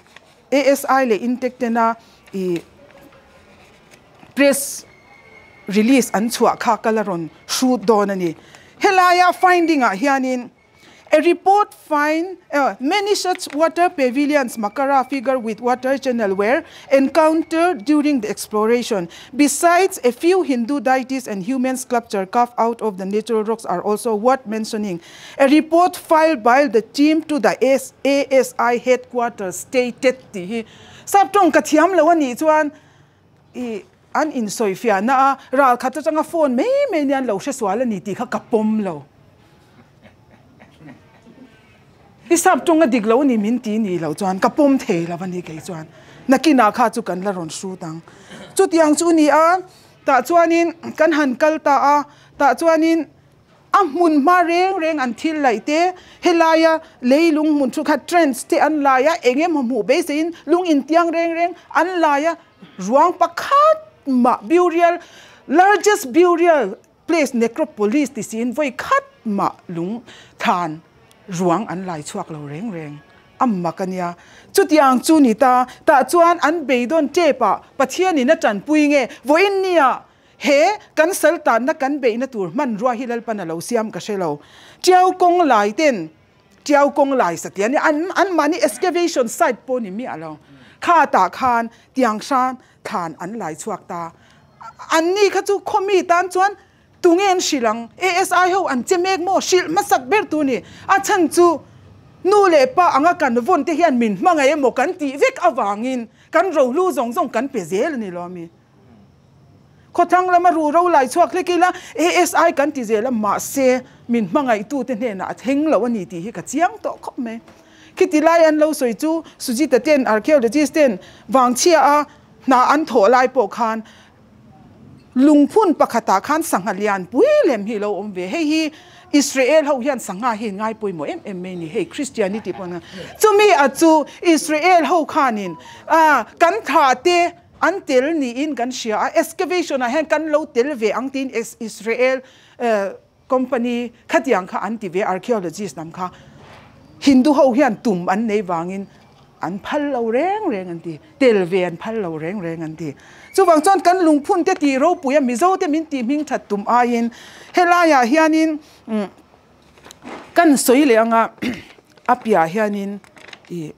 S2: ASI leh Intec tena i press release an chhuah kha kal a rawn hrut dawn a ni. Helaia finding ah hianin. A report find many such water pavilions makara figure with water channel were encountered during the exploration. Besides, a few Hindu deities and human sculpture carved out of the natural rocks are also worth mentioning. A report filed by the team to the ASI headquarters stated tih hi Saptawng ka thiam lo a nih chuan i an insawifiahna a ral khat atanga phone mai mai nia an lo hresual a ni tih kha ka pawm lo. I sap tawng a dik lo a ni min ti nih loh chuan ka pawm thei lo a ni kei chuan. Nakinah kha chu kan la rawn hrut ang. Chutiang chu ni a, tah chuanin kan han kal ta a, tah chuanin a hmun hma reng reng an thil laih te, helaia leilung hmun thu kha trends te an lai a, eng emaw hmuh beiseiin lung intiang reng reng an lai a, ruang pakhat mah burial, largest burial Place Necropolis ti siin vawi khat mah lung thlan ruang an lai chhuak lo reng reng a mak a nia. Chutiang chu ni ta, tah chuan an beidawn tep ah Pathianin a tanpui nge vawiin nia he kan sal tanna kan beihna tur hmanrua hi Lalpan a lo siam ka hre lo. Tiau kawng lai ten Tiau kawng lai satliah a nia an anmahni excavation site pawh ni miah lo. Kha tah khan tiang hran thlan an lai chhuak ta. Anni kha chu khawmi tan chuan tunge an hrilh ang? ASI ho an che mek maw? Hrilh hmasak ber tu ni. A chhan chu nu leh pa anga kan vawn te hian min hmangaih emaw kan tih vek avangin kan rohlu zawng zawng kan pe zel a ni lo ami. Khawthlang lama ru ro lai chhuak hlek ila ASI kan ti zel a mahse min hmangaihtu te hnenah a thleng lo a ni tih hi ka chiang tawh khawp mai. Khiti lai an lo sawi chu Sujita ten archaeologist ten vangchhia a Hna an thawh lai pawh khan lungphun pakhatah khan sangha lian pui lem hi lo awm ve. Hei hi Israel ho hian sangha hi ngai pawimawh em em mai ni. Hei Christianity pawh an chumi a chu Israel ho khanin kan thlah te an tel niin kan hria a, excavation ah hian kan lo tel ve ang tiin Israel Company khatiang kha an ti ve archaeologist lam kha Hindu ho hian tum an nei vangin an phal lo reng reng an ti, tel ve an phal lo reng reng an ti. Chuvang chuan kan lungphun te tih ropui a Mizo te min tih hming that tum aiin helaiah hianin kan sawi leh anga a piah hianin ih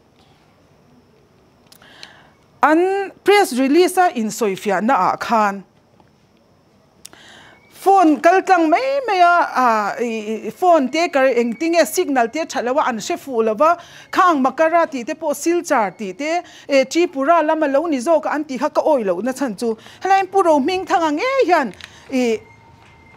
S2: an press release a insawifiahna ah khan Phone kal tlang mai mai a, phone te kar engtinge signal te tha lo a an hre fuh lo va, khang Makara tih te pawh Silchar tih te Tripura lama lo ni zawk a an tih kha ka awih loh na chhan chu helai Pu Rohmingthanga ngei hian ih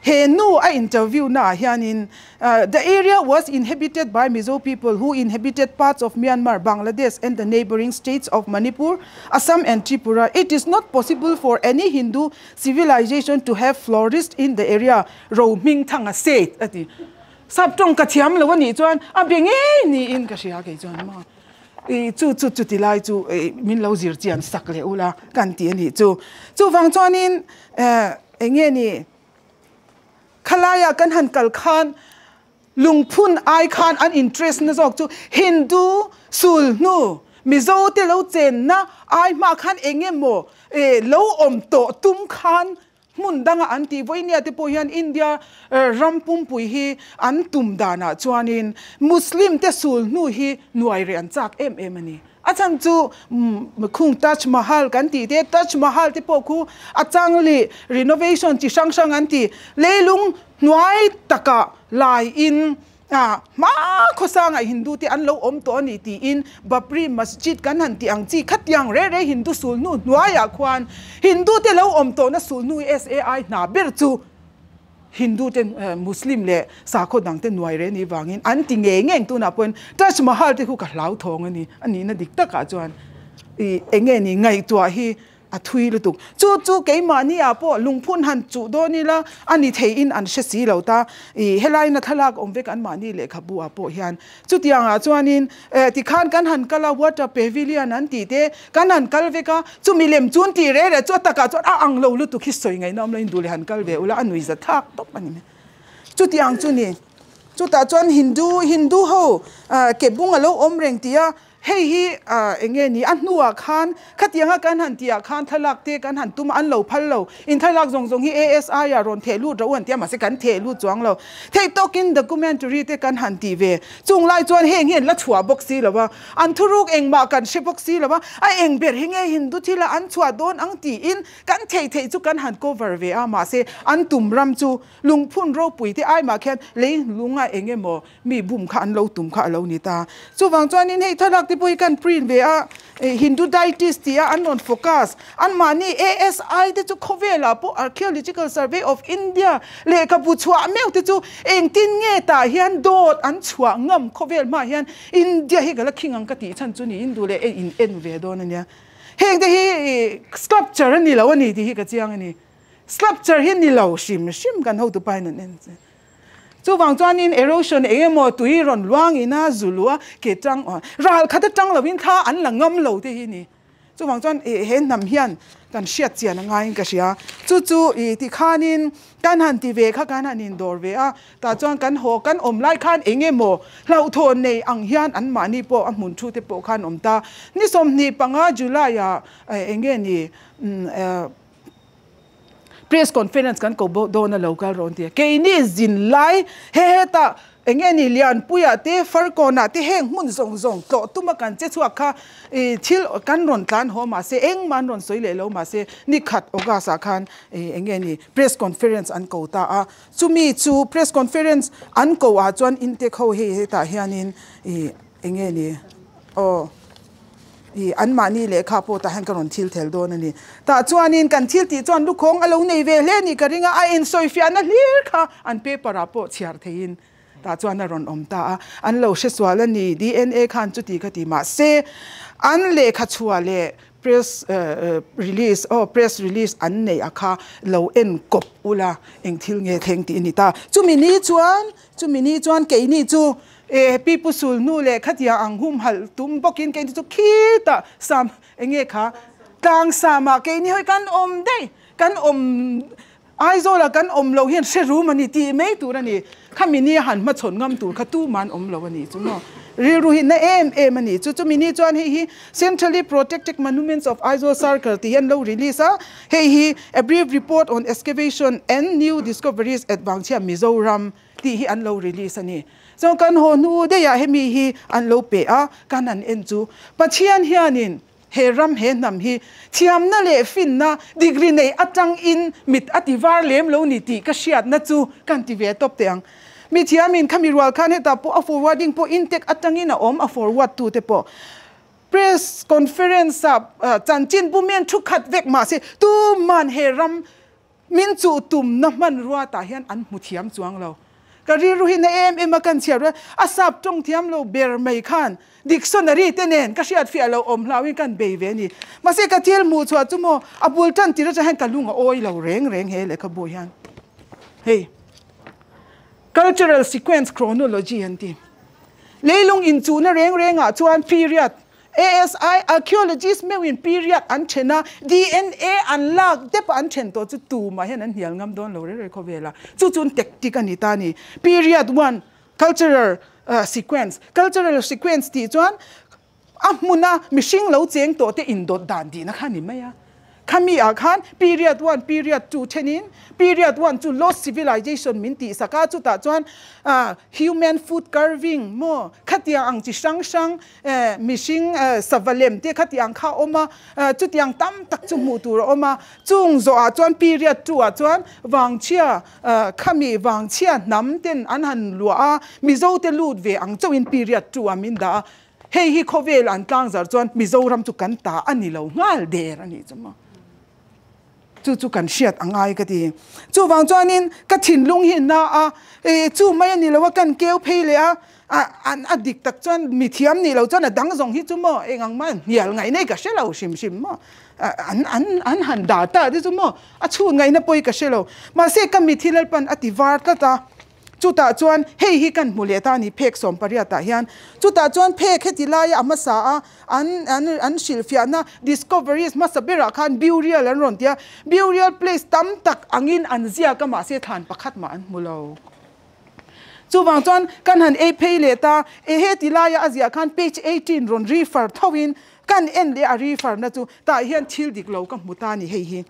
S2: He nu a interview naah hianin The area was inhabited by Mizo people who inhabited parts of Myanmar, Bangladesh and the neighbouring states of Manipur, Assam and Tripura. It is not possible for any Hindu civilization to have flourished in the area, Rohmingthanga said a ti. Sap tawng ka thiam lo a nih chuan a be ngei niin ka hria kei chuan maw i chu chu chuti lai chu min lo zir chian sak leh ula kan ti a nih chu. Chuvang chuanin eng nge ni Khalaia kan han kal khan lungphun ai khan an interest na zawk chu Hindu sul hnu Mizo te lo chenna ai hma khan eng emaw lo awm tawh tum khan hmun danga an tih vawinia te pawh hian India ram pumpui hi an tum danah chuanin Muslim te sul hnu hi nuai reh an chak em em a ni. A chhan chu khung Taj Mahal kan tih te, Taj Mahal te pawh khu a chang leh renovation chi hrang hrang an ti. Leilung hnuai takah laiin hma khawsangah Hindu te an lo awm tawh a ni tiin Babri Masjid kan han tih ang chi khatiang reh reh Hindu sulhnu hnuaiah khuan Hindu te lo awm tawhna sulhnu SAI hna ber chu Hindu te Muslim leh sakhaw dang te nuai reh ni vangin an ti ngei ngei tunah pawhin Taj Mahal te khu ka hlauthawng a ni a nihna dik takah chuan ih eng nge ni ngaihtuah hi a thui lutuk. Chu chu keimahni ah pawh lungphun han chuh dawn ila a ni theihin an hre si lo ta ih helaina thlalak awm vek anmahni lehkhabu ah pawh hian chutiangah chuanin Eh, tikhan kan han kal a, water pavilion an tih te kan han kal vek a, chumi lem chu an tih reh reh chu a takah chuan a ang lo lutuk hi sawi ngaihna awm lo in duh leh han kal ve ula a nui za thlak tawp a ni mai. Chutiang chu ni. Chutah chuan Hindu, Hindu ho ke bung a lo awm reng tih a, Hei hi eng nge ni a hnuah khan khatianga kan han tihah khan thlalak te kan han tum a, an lo phal lo. In thlalak zawng zawng hi ASI ah rawn theh lut rawh u an ti a, mahse kan theh lut chuang lo. Theih tawkin documentary te kan han tih ve. Chung lai chuan heng hi an la chhuah bawk si lo a, an thuruk engmah kan hre bawk si lo a, a eng ber hi nge Hindu thila an chhuah dawn ang tiin kan theih theih chu kan han cover ve a, mahse an tum ram chu lungphun ropui te ai mah khian lei lunga eng emaw mi bum kha an lo tum kha a lo ni ta. Chuvang chuanin hei thlalak te pawh hi kan print ve a, Hindu deities tih a an rawn focus, anmahni ASI te chu khawvelah pawh Archaeological Survey of India lehkhabu chhuah meuh te chu engtin nge tah hian dawt an chhuah ngam khawvel hmaah hian India hi ka la khing ang ka tih chhan chu niin duh leh e in en ve dawn a nia. Heng te hi sculpture a ni lo a ni tih hi ka chiang a ni. Sculpture hi ni lo hrim hrim kan hotupa in an en che. Chuvang chuanin erosion eng emaw tui rawn luang ina zu luh a ke tang ral khat atang lovin thla an la ngam lo te hi ni. Chuvang chuan he hnam hian kan hriat chian a ngaiin ka hria. Chu chu i ti khanin kan han ti ve kha kan han indawr ve a, tah chuan kan haw kan awm lai khan eng emaw hlauhthawn nei ang hian anmahni pawh a hmun thu te pawh khan awm ta. Ni 25 July ah eng nge ni Press conference kan ko dawn a lo kal rawn ti a, keini zin lai he hetah eng nge ni Lianpuia te Farkawnah te heng hmun zawng zawng tlawh tuma kan che chhuak kha ih thil kan rawn tlan haw mahse engmah an rawn sawi leh lo mahse ni khat August ah khan ih eng nge ni press conference an ko ta a, chumi chu press conference an ko ah chuan intake ho hei hetah hianin ih eng nge ni aw. I anmahni lehkha pawh tah hian ka rawn thil thel dawn a ni. Tah chuanin kan thil tih chuan lukhawng a lo nei ve hle ni ka ring a, a insawifiahna hlir kha an paper ah pawh chhiar theihin tah chuan a rawn awm ta a. An lo hre sual a ni, DNA khan chuti kha ti mahse an lehkha chhuah leh press release aw press release an neih a kha lo en kawp ula eng thil nge thleng tih a ni ta. Chumi ni chuan chumi ni chuan keini chu E pi pu sul hnu leh khatia ang humhalh tum bawkin keini chu khitah sam enge kha tlang samah keini hawi kan awm daih kan awm Aizawlah kan awm loh hian hre rum a ni tih mai tur a ni khami ni a han hmachhawn ngam tur kha tuman awm lo a ni chu maw rilru hi na em em a ni chu chumi ni chuan hei hi Centrally Protected Monuments of Aizawl Circle tih hi an lo release a hei hi A Brief Report on Excavation and New Discoveries at Vangchhia Mizoram tih hi an lo release a ni. Chuan kan haw hnu daih ah hemi hi an lo pe a, kan han en chu Pathian hianin he ram he hnam hi thiamna leh finna degree nei atang in mit a ti var lem lo ni tih ka hriatna chu kan ti ve tawp teh ang. Mi thiamin khami rual khan hetah pawh a forwarding pawh intake atangin a awm a forward tu te pawh press conference ah chanchin bumian thu khat vek mahse tuman he ram Min chuh tumna hmanrua tah hian an hmu thiam chuang lo. Ka rilru hi na em em a kan chhiar rual a sap tawng thiam lo ber mai khan dictionary te nen ka hriat fiah lo awm hlauhin kan bei ve a ni. Mahse ka thil hmuh chhuah chu maw a bul tan tir atang hian ka lung a awi lo reng reng he lehkhabu hian. Hei cultural sequence chronology an ti. Leilung inchuhna reng rengah chuan period ASI archaeologist meuhin period an then a, DNA an lak dep a an then tawh chu tumah hian an hnial ngam dawn lo reng reng khawvel a. Chu chu an tactic a ni ta a ni. Period one, cultural sequence. Cultural sequence tih chuan a hmuna mihring lo cheng tawh te indawt dan tihna kha a ni mai a. Khami ah khan period one, period two thenin period one chu lost civilization min tih sak a, chutah chuan human foot carving maw khatiang ang chi hrang hrang mihring sava lem te khatiang kha a awm a, chutiang tam tak chu hmuh tur a awm a. Chung zawhah chuan period two ah chuan vangchhia khami vangchhia hnam ten an han luah a, Mizo te lut ve ang chauhin period two ah min dah a. Hei hi khawvel an tlangzar chuan Mizoram chu kan ta a ni lo nghal der a nih chu maw. Chu chu kan hriat a ngai ka ti. Chuvang chuanin ka thinlung hi na a, e chu mai a ni lo a kan keu phei leh a, an a dik tak chuan mi thiam nih lo chuan a dang zawng hi chu maw eng ang mah hnial ngaih nei ka hre lo hrim hrim maw. An an an han dah ta te chu maw a chhun ngaihna pawi ka hre lo. Mahse ka mithi Lalpan a ti var tlat a. Chutah chuan hei hi kan hmu leh ta a ni phek 18 ah hian. Chutah chuan phek heti laia a hmasa a an an an hrilhfiahna discoveries hmasa berah khan burial an rawn ti a. Burial place tam tak angin an ziak a mahse thlan pakhat mah an hmu lo. Chuvang chuan kan han ei phei leh ta e heti laia a ziah khan page 18 rawn refer thoin kan en leh a refer na chu tah hian thil dik lo ka hmu ta ni hei hi.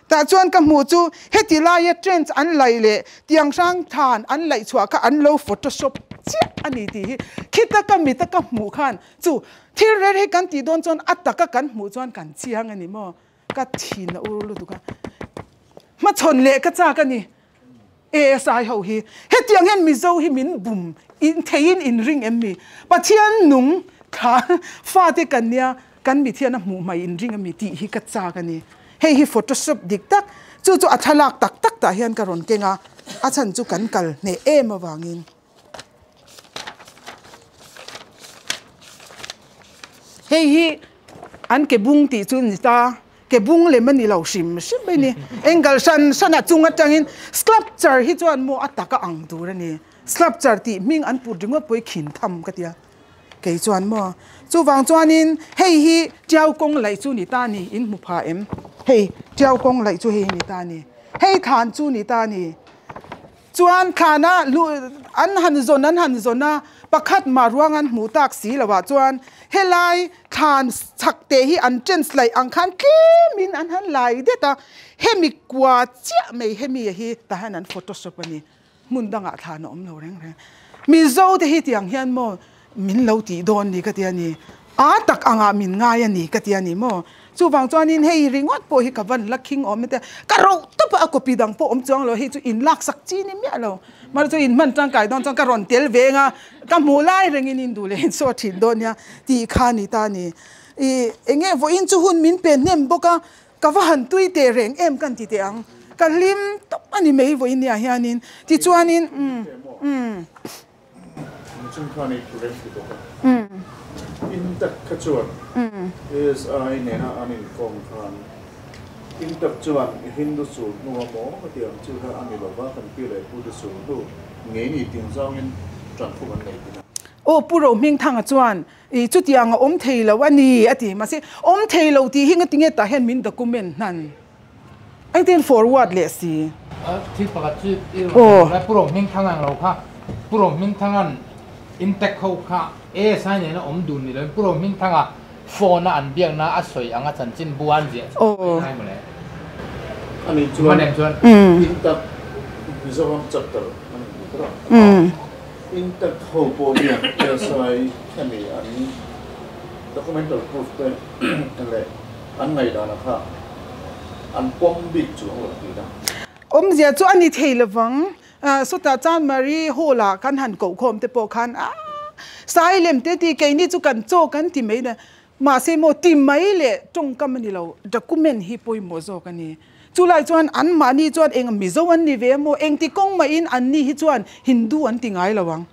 S2: Tah chuan ka hmuh chu heti laia trench an laih leh tiang hrang than an laih chhuah kha an lo photoshop chiah a ni tih hi khita ka mita ka hmuh khan chu thil rel hi kan tih dawn chuan a taka kan hmuh chuan kan chiang a ni maw? Ka thin a ur lutuk a, hmachhawn leh ka chak a ni. ASI ho hi hetiang hian Mizo hi min bum in theiin in ring em mi? Pathian nung thla fate kan nia kan mit hian a hmuh hmai in ring ami tih hi ka chak a ni. Hei hi photoshop dik tak chu chu a thlalak tak tak tah hian ka rawn keng a, a chhan chu kan kal hneh em avangin. Hei hi an ke bung tih chu ni ta, ke bung lem a ni lo hrim hrim mai ni. Angle hran hran a chung atangin sculpture hi chuan maw a taka ang tur a ni. Sculpture tih hming an put ringawt pawh hi khin tham ka tia kei chuan maw. Chuvang chuanin hei hi Tiau kawng laih chu ni ta ni, in hmu pha em? Hei Tiau kawng laih chu hei hi ni ta ni, hei thlan chu ni ta ni. Chuan thlana lu an han zawn an han zawn a, pakhat mah ruang an hmuh tak si lo ah chuan helai thlan chhak te hi an chance laih ang khan tlemin an han lai det a, hemi kua chiah mai hemi hi tah hian an photoshop a ni, hmun dangah thlan a awm lo reng reng. Mizo te hi tiang hian maw min lo tih dawn ni ka ti a ni, a tak angah min ngai a ni ka ti a ni maw? Chuvang chuanin hei ringawt pawh hi ka van la khing awm ete, ka roh tawp a, a copy dang pawh awm chuang lo, hei chu in laksak chi ni miah lo, mahse chu in hman tangkai dawn chuan ka rawn tel veng a, ka hmuh lai rengin in duh leh in saw thin dawn nia tih kha ni ta ni. Ih eng nge vawiin chu hun min pe hnem bawk a, ka va han tui teh reng em kan ti teh ang, ka hlim tawp a ni mai vawiin nia hianin, tichuanin umm umm.
S3: Chung khan i thu reng ti bawk a. Intak kha chuan ASI nena an inkawm khan Intak chuan Hindu sul hnu a maw hetiang chu kha a ni lova, kan pi leh pute sul hnu ngei ni ting zawngin tanfuk an nei thin a.
S2: Aw Pu Rohmingthanga chuan i chutiang a awm thei lo a ni a ti. Mahse awm thei lo tih hi ngatinge tah hian min document hnan. Engtin forward leh si.
S1: Thil pakhat chu i rawn sawi lai Pu Rohmingthangan lo kha Pu Rohmingthangan intact ho kha ASI nena awm dun ni loin Pu Rohmingthanga phone a an biakna a sawi anga chanchin bu an ziah chhuak mai ngai mawle.
S3: Ani chuan intact Mizoram chapter a ni tih kha intact ho pawh hian ASI hemi an documental proof te leh An ngaihdan a kha an pawm bik chuang lo tih na.
S2: Awmzia chu a ni thei lovang. Sawtah chuan Marie Hall ah kan han koh khawm te pawh khan aah Sailem te ti keini chu kan chaw kan ti mai na mahse maw ti mai leh tawngkam a ni lo document hi pawimawh zawk a ni. Chulai chuan an mahni chuan eng Mizo an ni ve a maw engti kawng mahin an ni hi chuan Hindu an ti ngai lo ang.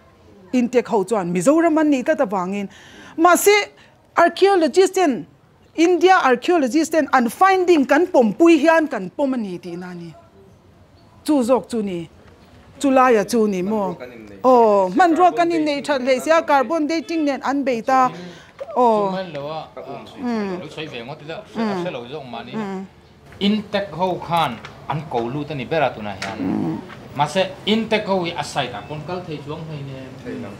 S2: Intek ho chuan Mizoram an nih tlat avangin mahse Archaeologist ten India archaeologist ten an finding kan pawmpui hian kan pawm a ni tihna a ni. Chu zawk chu ni. Chu laia chu ni maw? Aw, hmanrua kan innei that hlei sia, carbon dating nen an bei ta. Aw.
S1: Chu mai lo a, lo sawi ve ngawt ila, a hre lo zawk mahni. Intek ho khan an ko lut a ni ber a tunah hian. Mahse Intek ho hi a site ah pawn kal thei chuang hlei nen.
S3: Thei lo.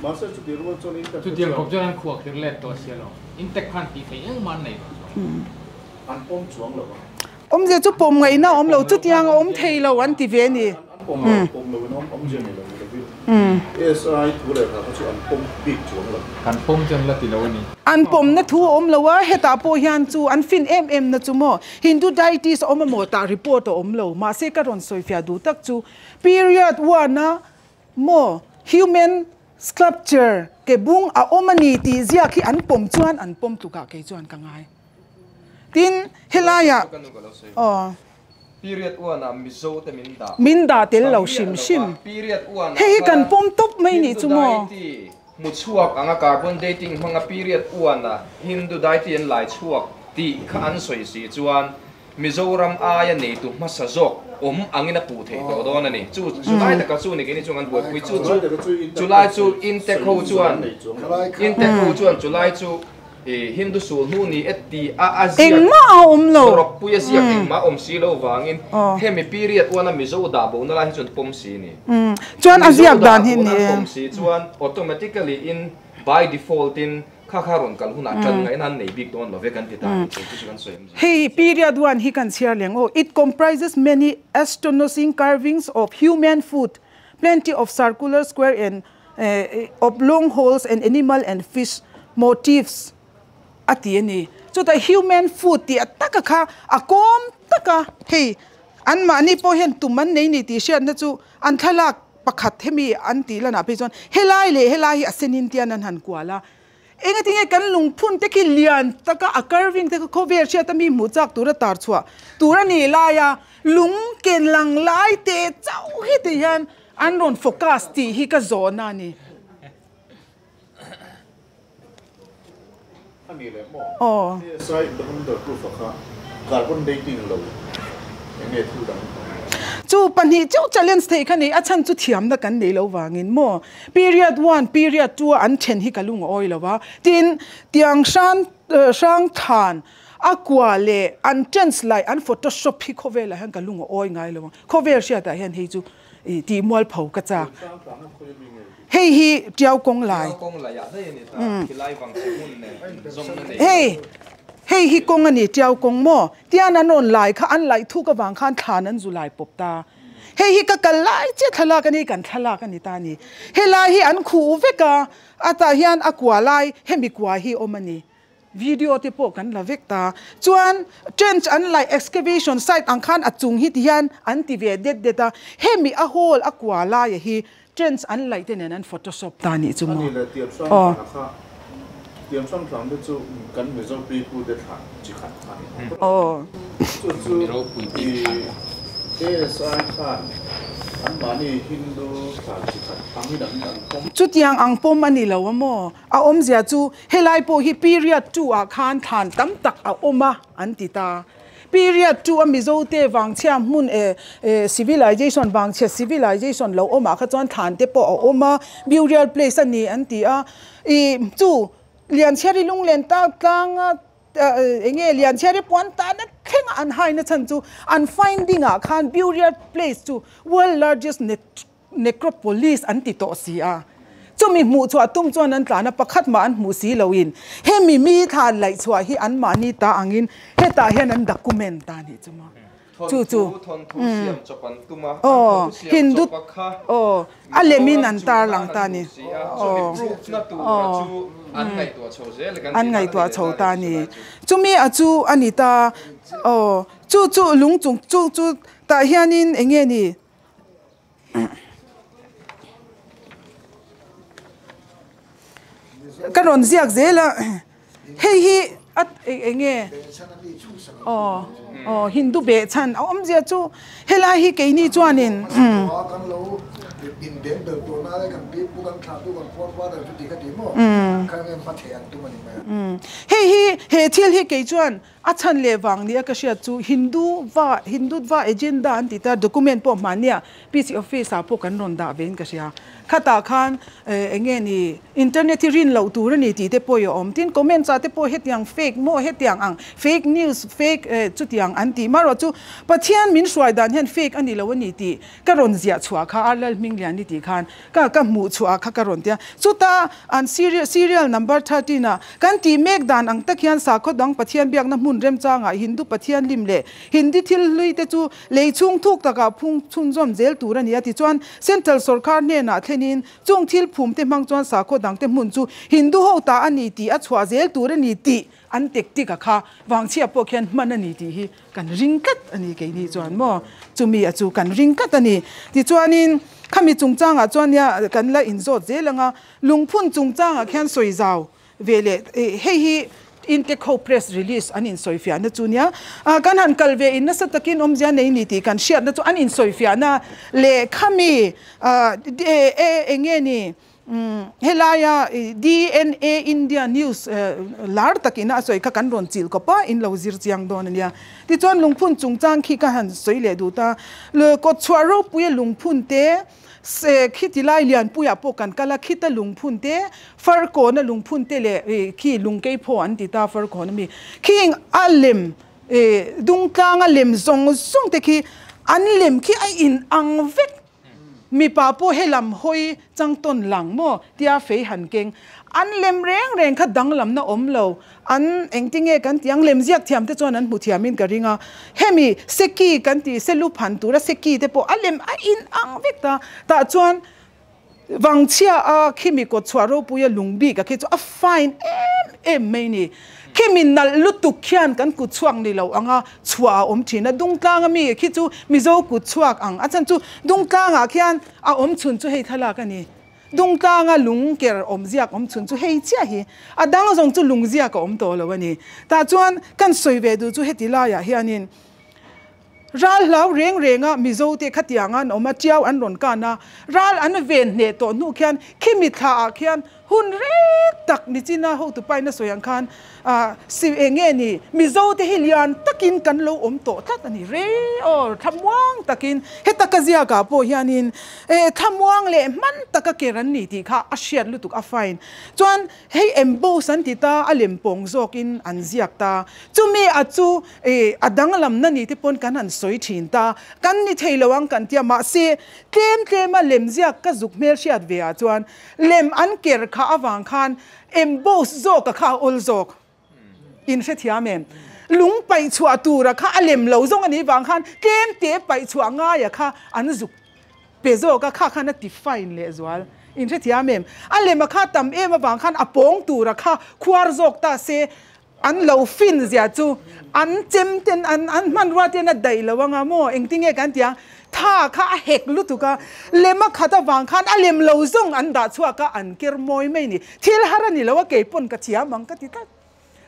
S3: Mahse chuti rual chuan Intek
S1: ho chuan. Chutiang khawp chuan an khuah khir let tawh sia lo. Intek khan tih theih engmah an nei tawh chuang.
S3: An pawm chuang lo a.
S2: Awmzia chu pawm ngaihna a awm lo, chutiang a awm thei lo an ti ve a ni.
S3: An pawm lo, pawm lo in awm awmzia nei lo ni lovin ASI thu leh hla kha chu an pawm bik chuang lo.
S1: Kan pawm chu an la ti lo a ni.
S2: An pawmna thu a awm lo a, hetah pawh hian chu an fin em em na chu maw Hindu deities a awm a maw tah report a awm lo, mahse ka rawn sawifiah duh tak chu period one a maw human sculpture ke bung a awm a ni tih ziak hi an pawm chuan an pawm tlukah kei chuan ka ngai. Tin, helaiah aw.
S4: Period one ah Mizo te min dah.
S2: Min dah tel lo hrim hrim.
S4: Period one ah
S2: Hei hi kan pawm tawp mai nih chu maw.
S4: Hindu deity hmu chhuak anga carbon dating hmanga period one ah Hindu deity an lai chhuak tih kha an sawi si chuan Mizoram aia neitu hmasa zawk awm angin a puh theih tawh dawn a ni. Chu chulai taka chu ni keini chuan kan buaipui chu chu chulai chu Intek ho chuan Intek ho chuan chulai chu. Hindu sulhnu ni e ti a a ziak
S2: Engmah a awm lo.
S4: Rawpui a ziak engmah a awm si lo vangin hemi period uana Mizo dah bona lai hi chuan pawm si ni.
S2: Chuan a ziak dan hi
S4: Mizo dah
S2: ni
S4: bona
S2: e.
S4: pawm si chuan automatically in by default in kha kha rawn kal hunah tan ngaihna an nei bik dawn lo ve kan ti ta ni chu chu kan sawi awm zia.
S2: Hei period one hi kan chhiar leng aw. It comprises many astonishing carvings of human foot, plenty of circular, square and oblong holes and animal and fish motifs a ti a ni. Chutah human foot tih a taka kha a kawm taka hei anmahni pawh hian tum an nei ni tih hriatna chu an thlalak pakhat hemi an tih lanah phei chuan helai leh helai hi a senin tian an han kual a. Engatinge kan lungphun te khi lian taka a carving te kha khawvel hriata mi hmuh chak tura tar chhuah tur a nih laia lung ken lang lai te chauh hi ti hian An rawn focus tih hi ka zawhna a ni.
S3: A ni leh maw?
S2: Aw.
S3: ASI Bahamdar proof a kha carbon dating lo eng nge thu dang?
S2: Chu pahnih chauh challenge theih kha nei, a chhan chu thiamna kan nei lo vangin maw? Period one, period two a an then hi ka lung a awi lo va, tin tiang hran hrang thlan a kua leh an chance laih an photoshop hi khawvelah hian ka lung a awi ngai lo ang, khawvel hriatah hian hei chu I tih mualpho ka chak. Hei hi Tiau kawng lai. Hei hei hi kawng a ni Tiau kawng maw? Tian an rawn lai kha an laih thuk avang khan thlan an zu lai pawp ta. Hei hi ka kal lai chiah thlalak a ni kan thlalak a ni ta a ni. Helai hi an khuh vek a, a tah hian a kua lai hemi kua hi awm a ni. Video te pawh kan la vek ta. Chuan trench an laih excavation site ang khan a chung hi ti hian an ti ve det det a, hemi a hall a kua laia hi trench an laih te nen an photoshop ta nih chu maw.
S3: Ani leh tiam hrang
S2: Aw.
S3: thlan kha, tiam hrang thlan te chu kan Mizo pipu te thlan chi khat kha a ni bawk.
S2: Aw.
S3: Chu chu i ASI khan anmahni Hindu thlan chi khat angin an pawm.
S2: Chutiang ang pawm a ni lo a maw? A awmzia chu helai pawh hi period 2 ah khan thlan tam tak a awm a an ti ta. Period 2 a Mizote vangchhia hmun eh civilization vangchhia civilization lo awmah kha chuan thlan te pawh a awm a, burial place a ni an ti a. Ih chu Lianchhiari lunglen tak tlanga enge Lianchhiari puan tahna thlenga an haina chhan chu an finding ah khan burial place chu world largest Necropolis an ti tawh si a, chumi hmuh chhuah tum chuan an tlan a, pakhat mah an hmuh si loin hemi mi thlan laih chhuah hi anmahni ta angin hetah hian an document ta nih chu maw. Chu chu aw Hindu aw a lemin an tarlang ta ni aw aw an ngaihtuah chho ta ni chumi a chu a ni ta aw chu chu lung chung chu chu tah hianin eng nge ni. Ka rawn ziak zel a, hei hi a eng nge aw aw Hindu behchhan a awmzia chu helai hi keini chuanin hei hi he thil hi kei chuan A chhan leh vang nia ka hriat chu Hindu va Hindutva agenda an ti ta, document pawh hmahnia PC office ah pawh kan rawn dah vein ka hria. Khatah khan eng nge ni internet hi rin loh tur a ni tih te pawh i a awm. Tin comments ah te pawh hetiang fake maw hetiang ang fake news fake chutiang an tih marawh chu Pathian min hruai dan hian fake a ni lo a ni tih ka rawn ziah chhuah kha a Lalhmingliani tih khan Ka ka hmuh chhuah kha ka rawn ti a. Chuta an serial serial number 13 a kan tih mek dan ang tak hian sakhaw dang Pathian biakna hmun remchangah Hindu Pathian lim leh Hindi thil hlui te chu lei chhung thuk takah phung chhunzawm zel tur a ni a. Tichuan Central sawrkar hnenah thlenin chung thil phum te hmang chuan sakhaw dang te hmun chu Hindu ho ta a ni tih a chhuah zel tur a ni tih an tactic a kha vangchhia pawh khian hman a ni tih hi kan ring tlat a ni keini chuan maw chumi a chu kan ring tlat a ni. Tichuanin khami chungchangah chuan nia kan la inzawt zel ang a, lungphun chungchangah khian sawi zau ve leh hei hi Intake ho press release an insawifiahna chu nia kan han kal ve in nasa takin awmzia nei ni tih kan hriatna chu an insawifiahna leh khami eng nge ni Helaia DNA India News lar takin a sawi kha kan rawn chilh kawp a, in lo zir chiang dawn a nia. Tichuan lungphun chungchang khi ka han sawi leh duh ta. Kawtchhuah ropuia lungphun te Se khiti lai Lianpuiah pawh kan kal a, khita lungphun te, Farkawna lungphun te leh khi Lungkeiphaw an ti ta Farkawn ami khing a lem Dungtlanga lem zawng zawng te khi an lem khi a in ang vek. Mipa pawh helam hawi changtawn lang maw tia fei han keng. An lem reng reng kha danglamna awm lo. An engtinge kan tih ang lem ziak thiam te chuan an hmu thiamin ka ring a. Hemi seki kan tih selu phan tura seki te pawh a lem a in ang vek ta. Tah chuan Vangchhia a khimi kawt chhuah ropuia lung bik a khi chu a fine em em mai ni. Khimi nalh lutuk khian kan kut chhuak ni lo anga chhuah a awm thin a, Dungtlang a mi khi chu Mizo kut chhuak ang a chhan chu Dungtlang ah khian a awm chhun chu hei thlalak a ni. Dungtlanga lung ker awm ziak awm chhun chu hei chiah hi a dang zawng chu lung ziak a awm tawh lo a ni. Tah chuan kan sawi ve duh chu heti laiah hianin Ral hlau reng renga Mizote khatiang an awm a, tiau an rawn kan a, ral an ven hneh tawh hnu khian khimi thlaah khian hun rek tak nichina hotu paina sawi ang khan si eng nge ni Mizote hi lian takin kan lo awm tawh tlat a ni re aw thlamuang takin heta ka ziakah pawh hianin e thlamuang leh hman taka ker an ni tih kha a hriat lutuk a fine chuan hei emboss an ti ta a lem pawng zawkin an ziak ta chumi a chu E, a danglamna ni te pawn kan han sawi thin ta, kan ni thei lo ang kan tia, mahse tlem tlema lemziak ka zuk hmel hriat ve ah chuan lem an ker kha avang khan emboss zawk a kha a awl zawk in hrethiam em? Lung paih chhuah tura kha a lem lo zawng a nih vang khan tlem te paih chhuah ngaia kha an zuk pe zawk a, kha khan a ti fine leh zual in hrethiam em? A lem a kha tam em avang khan a pawng tura kha khuar zawk ta se An lo fin zia chu an chem ten an an hmanrua ten a daih lo anga maw engtinge kan ti ang tha kha a hek lutuk a lem a khat avang khan a lem lo zawng an dah chhuak a an ker mawi mai ni thil har a ni lo a keipawn ka thiam ang ka ti tlat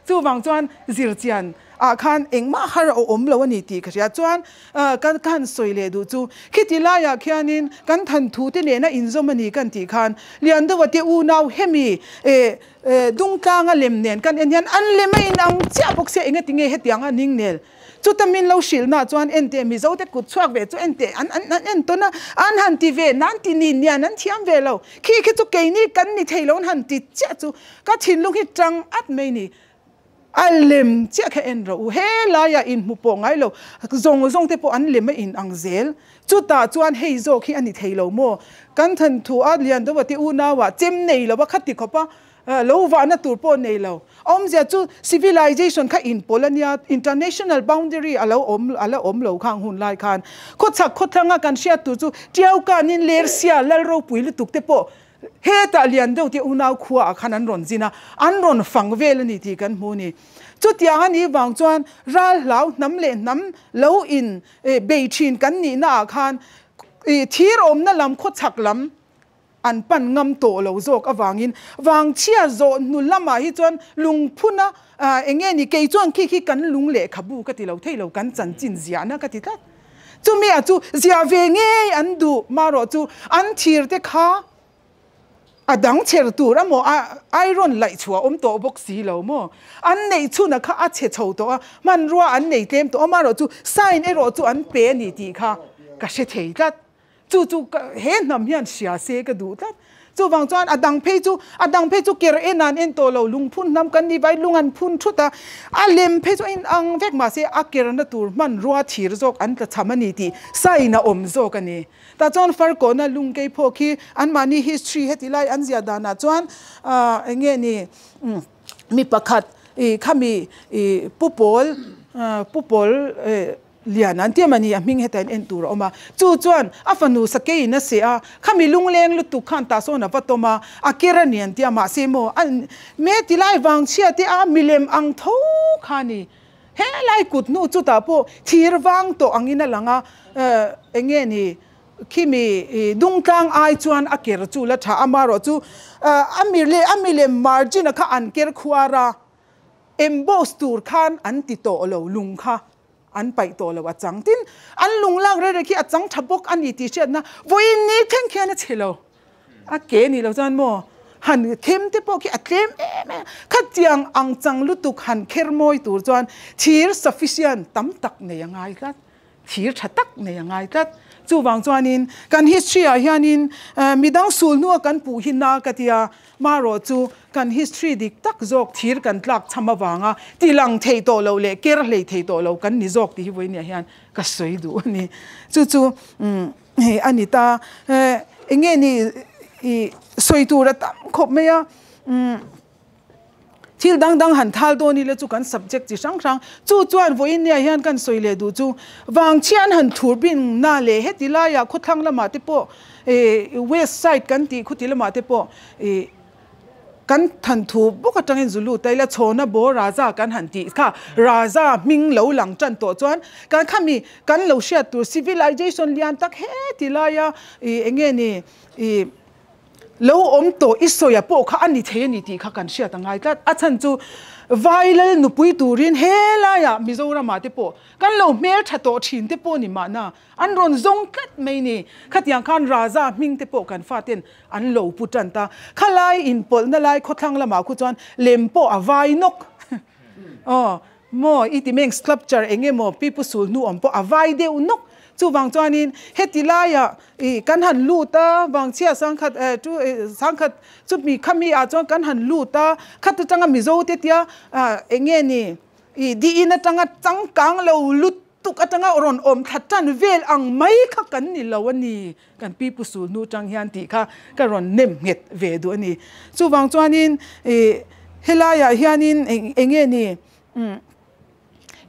S2: chuvang chuan zirchian ah khan engmah har a awm lo a ni tih ka hria chuan kan ka han sawi leh duh chu khiti laiah khianin kan thanthu te nena inzawm a ni kan tih khan Liandova te unau hemi eh Dungtlanga lem nen kan en hian an lem a inang chiah bawk sia enga tinge hetiang a ning nel. Chuta min lo hrilhna chuan en teh Mizo te kut chhuak ve chu en teh an an an en tawn a, an han ti ve nan ti ni nian an thiam ve lo. Khi khi chu keini kan ni thei lo an han ti chiah chu ka thinlung hi tang at mai ni. A lem chiah kha en rawh u, he laiah inhmu pawh ngai lo zawng zawng te pawh an lem a inang zel. Chutah chuan hei zawk hi a ni thei lo maw? Kan thanthu a lian deuh a te unauah chem nei lo a kha ti khawp a, lo vahna tur pawh nei lo. Awmzia chu civilization kha inpawlh a nia, international boundary a lo awm a la awm lo khang hun lai khan. Khawchhak khawthlanga kan hriat tur chu Tiaukanin Lersia lal ropui lutuk te pawh Hetah lian deuh te unau khua ah khan an rawn zin a, an rawn fang vel a ni tih kan hmu a ni. Chutiang a nih vang chuan ral hlau hnam leh hnam lo in bei thin kan nihna ah khan thir awmna lam khawchhak lam an pan ngam tawh lo zawk avangin vangchhia zawh hnu lamah hi chuan lungphuna eng nge ni kei chuan khi khi kan lung lehkhabu ka ti lo thei lo kan chanchin ziahna ka ti tlat. Chumi ah chu ziah ve ngei an duh marawh chu an thir te kha a dang chher tur a maw a iron laih chhuah awm tawh bawk si lo maw an neih chhun a kha a chhe chho tawh a hmanrua an nei tlem tawh a marawh chu sign erawh chu an pe a ni tih kha ka hre thei tlat. Chu chu he hnam hian hria se ka duh tlat. Chuvang chuan a dang phei chu, a dang phei chu ker en an en tawh lo, lungphun hnam kan ni vai lung an phun thut a, a lem phei chu a inang vek mahse a kerna tur hmanrua thir zawk an tla cham a ni tih sign a awm zawk a ni. Tah chuan Farkawna lung kei phawk hi anmahni history heti lai an ziah danah chuan eng nge ni mi pakhat khami pu pawl pu pawl Lian an ti a mani a hming heta in en tur a awm a, chu chuan a fanu sakei in a seh a, khami lungleng lutuk khan tah sawn a va tawm a, a ker a ni an ti a, mahse maw a me ti lai vang chhia te a milem ang tho kha a ni, he lai kut hnu chutah pawh thir vang tawh angin a lang a, eng nge ni khimi dungtlang ai chuan a ker chu la tha a, amaherawh chu a milem margin a kha an ker khuar a. Emboss tur khan an ti tawh lo, lung kha an paih tawh lo a chang. Tin, an lung lak rei rei khi a chang tha bawk a ni tih hriatna vawiin ni thleng khian a chhe lo. A ke ni lo chuan maw han khem te pawh khi a tlem em em a, khatiang ang chang lutuk han kher mawi tur chuan thir sufficient tam tak nei a ngai tlat. Thir tha tak nei a ngai tlat. Chu wang chuanin kan history ah hianin midang sul hnua kan puh hi na ka tia marawh chu kan history dik tak zawk thir kan tlak cham avanga tilang thei tawh lo leh ker hlei thei tawh lo kan ni zawk tih hi vawinia hian ka sawi duh a ni. Chu chu hei a ni ta. Enge ni i sawi tur a tam khawp mai a. Thil dang dang han thal dawn ila chu kan subject chi hrang hrang chu chuan vawiin nia hian kan sawi leh duh chu vangchhia an han thur bin na leh heti laiah khawthlang lamah te pawh ih west side kan tih khuti lamah te pawh ih kan than thu bawk atangin zu lut a ila chhawna baw Raja kan han tih kha Raja hming lo lang tan tawh chuan kan khami kan lo hriat tur civilization lian tak heti laia ih enge ni ih Lo awm tawh i sawia pawh kha a ni thei a ni tih kha kan hriat a ngai tlat. A chhan chu Vailal nupui turin he laiah Mizoramah te pawh kan lo hmeltha tawh thin te pawh ni mahna an rawn zawng tlat mai ni. Khatiang khan Raja hming te pawh kan faten an lo pu tan ta. Khalai inpawlhna lai khawthlang lamah khu chuan lem pawh a vai nawk. Aw maw i ti meng sculpture eng emaw pipu sul hnu awm pawh a vai deuh nawk. Chuvang chuanin heti laiah I kan han lut a, Vangchhia sangkhat eh chu sangkhat chu mi khami ah chuan kan han lut a, khat atanga Mizo te tia eng nge ni i di in atanga changkang lo lutuk atanga rawn awm thla tan vel ang mai kha kan ni lo a ni, kan pi pu sul hnu tang hian tih kha ka rawn nem nghet ve duh a ni. Chuvang chuanin i helaiah hianin eng nge ni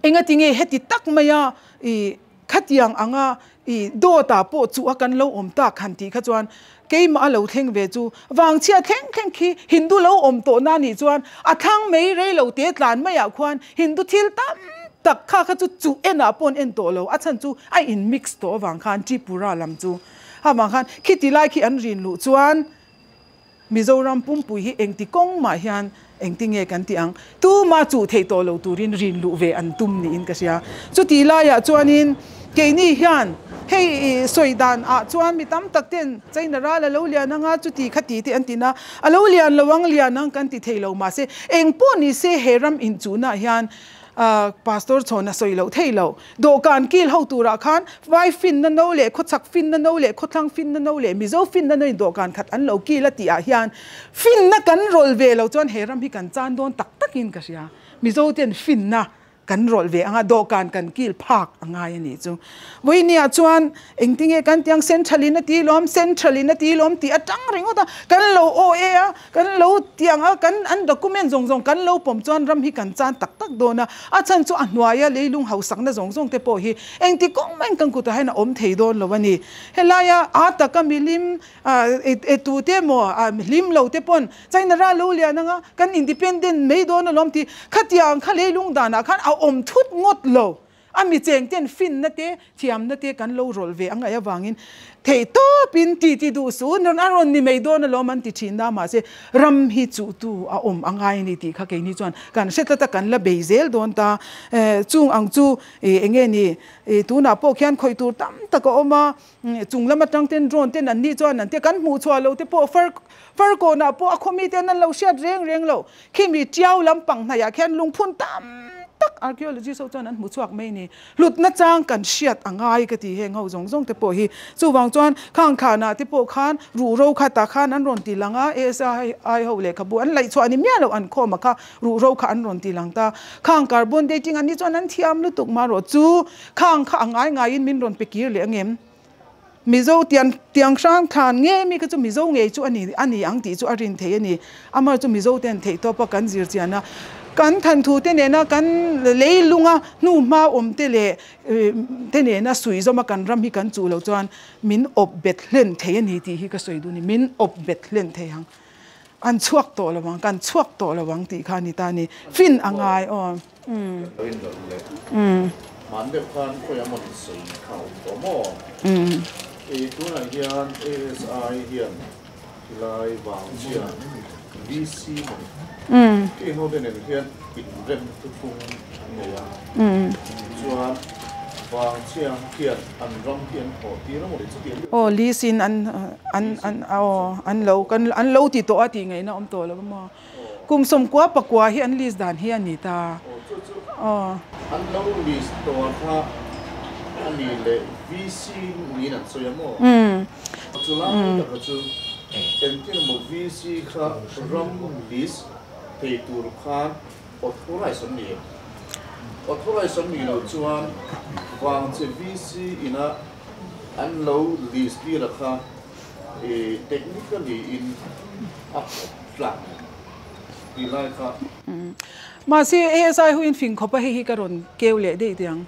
S2: Enga tinge heti tak maia i khatiang anga i dawtah pawh chuh a kan lo awm tak han tih kha chuan keimah a lo thleng ve chu vangchhia thleng thleng khi Hindu lo awm tawh na nih chuan a thlang mai rei lo te tlan maiah khuan Hindu thil tam tak kha kha chu chuh enah pawh an en tawh lo a chhan chu a in mix tawh avang khan Tripura lam chu avang khan khiti lai khi an rin luh chuan Mizoram pumpui hi engti kawng mah hian engti nge kan tih ang? Tuma chuh theih tawh lo turin rin luh ve an tum niin ka hria. Chutih laiah chuanin keini hian hei sawi dan ah chuan mi tam tak ten China ral a lo lian anga chuti kha ti te an ti na, a lo lian lo ang lian ang kan ti thei lo mahse engpawh ni se he ram inchuhna hian Pastor chhawn a sawi loh thei lo. Dawhkan kil ho turah khan Vai finna no leh khawchhak finna no leh khawthlang finna no leh Mizo finna no in dawhkan khat an lo kil a tih ah hian finna kan rawlh ve lo chuan he ram hi kan chan dawn tak takin ka hria. Mizo ten finna kan rawlh ve anga dawhkan kan kil phak a ngai a nih chu. Vawinia chuan engtinge kan tiang central in a ti lawm, central in a ti lawm tih atang ringawt a kan lo aw e a, Kan lo tiang a, kan an document zawng zawng kan lo pawm chuan ram hi kan chan tak tak dawn a, a chhan chu a hnuaia leilung hausakna zawng zawng te pawh hi engti kawng maiin kan kutah hian a awm thei dawn lo a ni. Helaia a taka milim e tu te emaw hlim lo te pawn China ral lo lian anga kan independent mai dawn alawm tih khatiang kha leilung danah khan a awm thut ngawt lo. A mi cheng ten finna te, thiamna te kan lo rawlh ve angaih avangin theih tawpin ti ti duh suh a rawn ni mai dawn alawm an ti thin a, mahse ram hi chuhtu a awm a ngai a ni tih kha keini chuan kan hre tlat a, kan la bei zel dawn ta. Chung ang chu eng nge ni tunah pawh khian khawih tur tam tak a awm a, chung lam atang ten drone ten an nih chuan an tia kan hmuh chhuah lo te pawh far farkawnah pawh a khawmi ten an lo hriat reng reng lo. Khimi tiau lampang hnaiah khian lungphun tam tak archaeologist ho chuan an hmu chhuak mai ni. Hlutna chang kan hriat a ngai ka ti heng ho zawng zawng te pawh hi. Chuvang chuan khang thlanah te pawh khan ruhro khatah khan an rawn ti lang a, ASI ho lehkhabu an laih chhuah ni miah loh an khawm a kha ruhro kha an rawn ti lang ta. Khang carbon dating an ni chuan an thiam lutuk marawh chu khang kha a ngai ngaiin min rawn pe kir leh angem? Mizo tiang tiang hrang thlan ngei mi kha chu Mizo ngei chu a ni a ni ang tih chu a rin theih a ni. Amah chu Mizo ten theih tawp a kan zir chian a, kan thanthu te nena kan leilunga hnuhma awm te leh te nena suih zawm a kan ram hi kan chuh loh chuan min awp bet hlen thei a ni tih hi ka sawi duh a ni. Min awp bet hlen thei ang. An chhuak tawh lo ang, kan chhuak tawh lo ang tih kha a ni ta a ni. Fin a ngai aw.
S3: Kan lo inrawlh leh. Hman deuh khan khawiah maw ni sawi kha a awm tawh maw? Ei tunah hian ASI hian tilai vang chian VC maw ni? Kei ho te nen hian inrem thuthlung an nei a. Chuan vang chiang hian an ram hi an thawh tir a maw ni chutiang deuh.
S2: Aw lease in an an an aw an lo kan an lo ti tawh a tih ngaihna awm tawh lo a maw? Kum 90 pakua hi an list dan hi a ni ta.
S3: Aw. An lo list tawh a kha A nih leh VC niin an sawi a maw? Chu lai taka chu engtin emaw VC kha ram list thei tur khan authorize an ni em? Authorize an nih loh chuan vangche VC ina an lo list tir a kha technically in a tlak tih lai kha.
S2: Mahse ASI ho in fing khawp a hei hi ka rawn keu leh daih teh ang.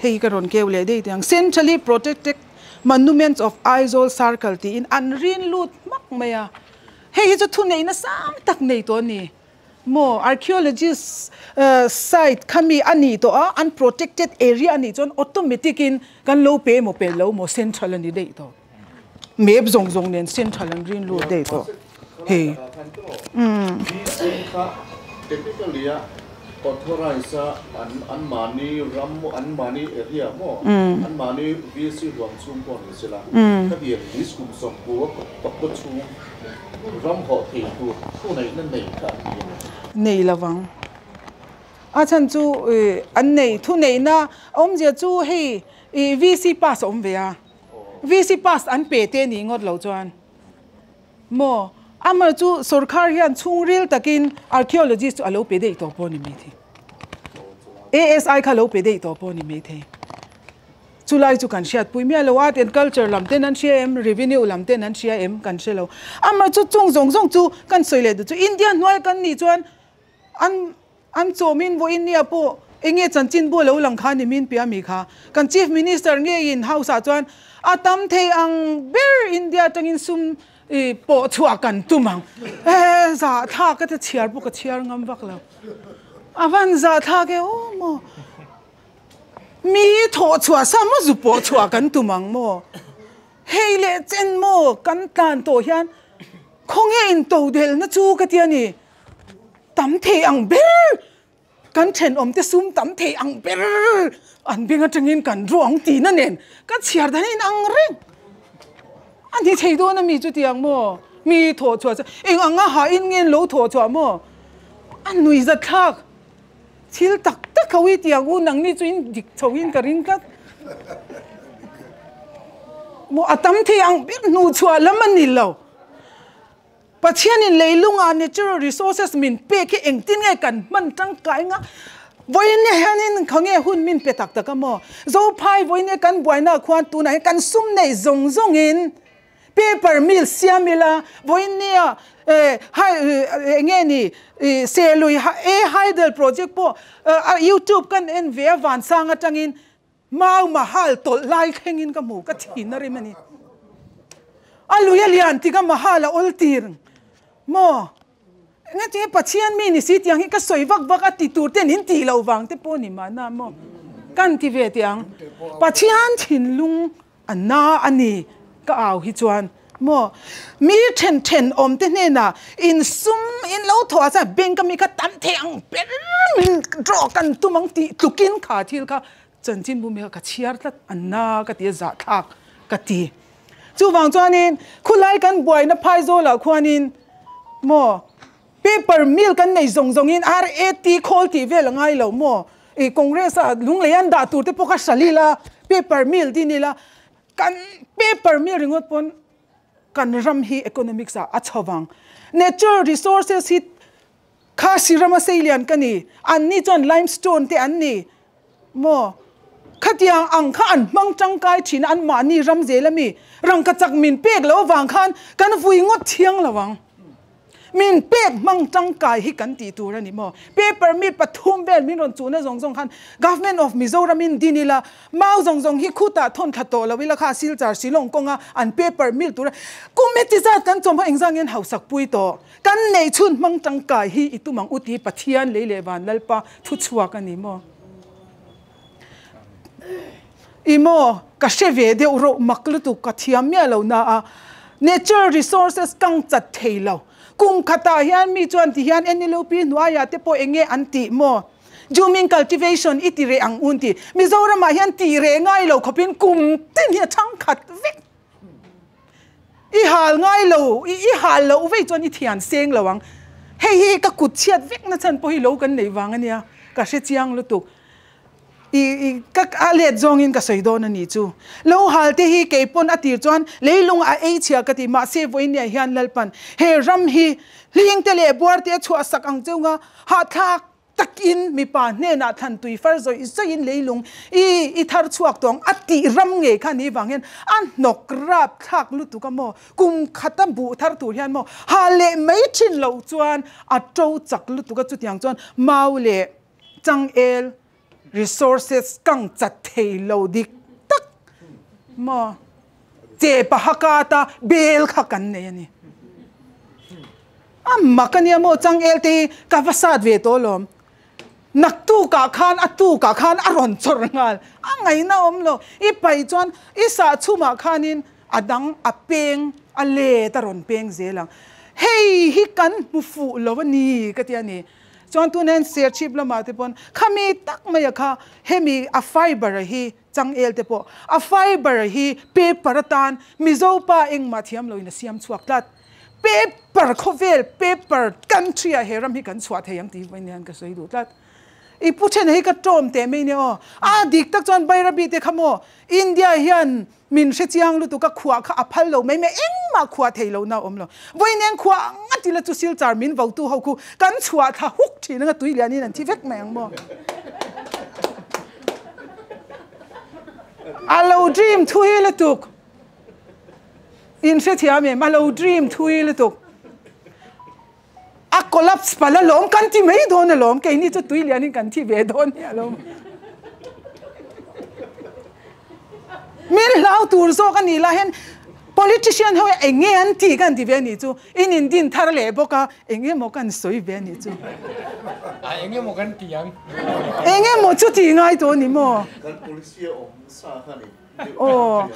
S2: Hei ka rawn keu leh daih teh ang. Centrally protected monuments of Aizawl Circle tiin an rin lut hmak mai a. Hei hi chu thuneihna sang tak nei tawh a ni. Maw archaeologist site kha mi a nih tawh a, an protected area a nih chuan automatic in kan lo pe emaw pe lo maw central a ni daih tawh. Map zawng zawng nen central an rin lut daih tawh. Hei.
S3: Technically a authorize a an an mahni ram an mahni area maw an mahni VC huam chhung pawh ni sela khatiang list kum sawmkua pakua chhung ram hawh thei tur thuneihna nei kha an ni a.
S2: Nei lovang. A chhan chu an nei thuneihna awmzia chu hei VC pass a awm ve a. VC pass an pe te ni ngawt lo chuan maw? Amah chu sorkar hian chhungril takin archaeologist chu a lo pe daih tawh pawh a ni maithei. ASI kha a lo pe daih tawh pawh a ni maithei. Chulai chu kan hriatpui miah lo, art and culture lam ten an hria em, revenue lam ten an hria em kan hre lo. Amah chu chung zawng zawng chu kan sawi leh duh chu India hnuaia kan nih chuan an An chawmin vawiin nia pawh enge chanchin bu a lo lang kha ni min pia mi kha. Kan Chief Minister ngeiin House ah chuan a tam thei ang ber India atangin sum pawh chhuah kan tum ang. Eh zahthlak ka ti chhiar pawh ka chhiar ngam vak lo. A van zahthlak e aw maw. Mi thawh chhuah sa maw zu pawh chhuah kan tum ang maw. Hei leh chen maw kan tlan tawh hian khawnge in todelhna chu ka ti a ni. Tam thei ang ber, kan thenawmte sum tam thei ang ber an beng atangin kan ruang tihna nen ka chhiar dan in ang reng. A ni thei dawn a mi chutiang maw? Mi thawh chhuah chu eng anga hahin nge an lo thawh chhuah maw? A nuihzat thlak thil tak tak ho hi tiang u nangni chu in dik chho in ka ring tlat. Maw a tam thei ang ber hnuchhuah lam a ni lo. Pathianin leilunga natural resources min pek hi engtin nge kan hman tangkai nga? Vawiin hianin khawnge hun min pe tak tak a maw? Zophai vawiin kan buaina khuan tunah hian kan sum nei zawng zawngin paper mill siam ila, vawiin nia enge ni Serlui A Hydel project pawh youtube kan en ve a vansang atangin Mau mahal tawlh lai thlengin ka hmu, ka thin a rim a ni. A lui a lian tik a mahal a awl tir maw? Engati nge Pathian mi ni si tiang hi ka sawi vak vak a ti tur ten in tih loh vang te pawh ni mahna maw? Kan ti ve teh ang. Pathian thinlung a na a ni ka au hi chuan maw? Mi then then awm te hnenah insum in lo thawh ah chuan bank a mi kha tam thei ang ber min draw kan tum ang tih tlukin kha thil kha Chanchin bu mi kha ka chhiar tlat a na ka ti a zahthlak ka ti. Chuvang chuanin khulai kan buaina phaizawl ah khuanin maw paper mill kan nei zawng zawngin RAT khawl tih vel a ngai lo maw i Congress ah lunglei an dah tur te pawh kha hral ila paper mill din ila kan paper mill ringawt pawn kan ram hi economics ah a chho vang. Natural resources hi Khasi rama seilian ka ni, anni chuan limestone te an ni maw? Khatiang ang kha an hmang tangkai thin a, anmahni ram zel a mi rangkachak min pek loh avang khan kan vui ngawt thiang lo ang. Min pek hmang tangkai hi kan tih tur a ni maw? Paper mi pathum vel min rawn chuhna zawng zawng khan Government of Mizoram in din ila, Mau zawng zawng hi khutah thawn thla tawh lo ila kha Silchar Shillong kawnga an paper mill tura kum heti zat kan chawm ho engzang nge an hausak pui tawh? Kan neih chhun hmang tangkai hi i tum ang u ti Pathian lei leh van Lalpa thu chhuak a ni maw? I maw? Ka hre ve deuh rawh mak lutuk ka thiam miah lo na a Natural resources kang chat thei lo. Kum khatah hian mi chuan ti hian NLUP hnuaiah te pawh eng nge an tih maw? Zooming cultivation i ti reh ang un ti. Mizoramah hian tih reh ngai lo khawpin kum tin hi a chhang khat vek. I hal ngai lo, i i hal loh vei chuan i thian seng lo ang. Hei hi ka kut chhiat vek na chhan pawh hi lo kan neih vang a nia, ka hre chiang lutuk. I ka a let zawngin ka sawi dawn a nih chu. Lo hal te hi kei pawn a tir chuan leilung a ei chhia ka ti mahse vawinia hian Lalpan he ram hi hling te leh buar te a chhuah sak ang cheu nga hahthlak takin mipa hnenah thlan tui far zawih zawihin leilung i i thar chhuak tawng a tih ram ngei kha ni vang hian a hnawk rap thlak lutuk a maw kum khata buh thar tur hian maw ha leh mai thin loh chuan a to chak lutuk a chutiang chuan mau leh changel resources kang chat thei lo dik tak maw che paha kata bel kha kan nei a ni. A mak a nia maw changel te hi ka va sat ve tawh alawm. Naktukah khan a tukah khan a rawn chawrh nghal. A ngaihna awm lo. I pai chuan i sah chhumah khanin a dang a peng a let a rawn peng zel ang. Hei hi kan hmu fuh lo a ni ka ti a ni. Chuan tunah hian serchhip lamah te pawn khami tak maia kha hemi a fibre hi changel te pawh a fibre hi paper atan Mizo pa engmah thiam loin a siam chhuak tlat. Paper khawvel paper country ah he ram hi kan chhuah thei ang tih vawiin hian ka sawi duh tlat. I pu then hi ka tawm teh mai nia aw. A dik tak chuan Bairabi te kha maw India hian min hre chiang lutuk a khuah kha a phal lo mai mai engmah khuah thei lo na a awm lo. Vawiin eng khuah ngat ila chu Silchar min votu ho khu kan chhuah thla huk thin anga tui lian in an thi vek mai ang maw. A lo dream thui lutuk. In hrethiam em? A lo dream thui lutuk. A collapse palh alawm kan ti mai dawn alawm. Keini chu tui lianin kan thi ve dawn nia alawm. Min hlau tur zawk a nih lah hian politician ho hi eng nge an tih kan ti ve a nih chu. In in din thar leh bawk a, eng emaw kan sawi ve a nih chu.
S1: A eng emaw kan ti ang.
S2: Eng emaw chu tih ngai tawh a ni maw?
S3: Kan policy a awm sa kha ni.
S2: Aw,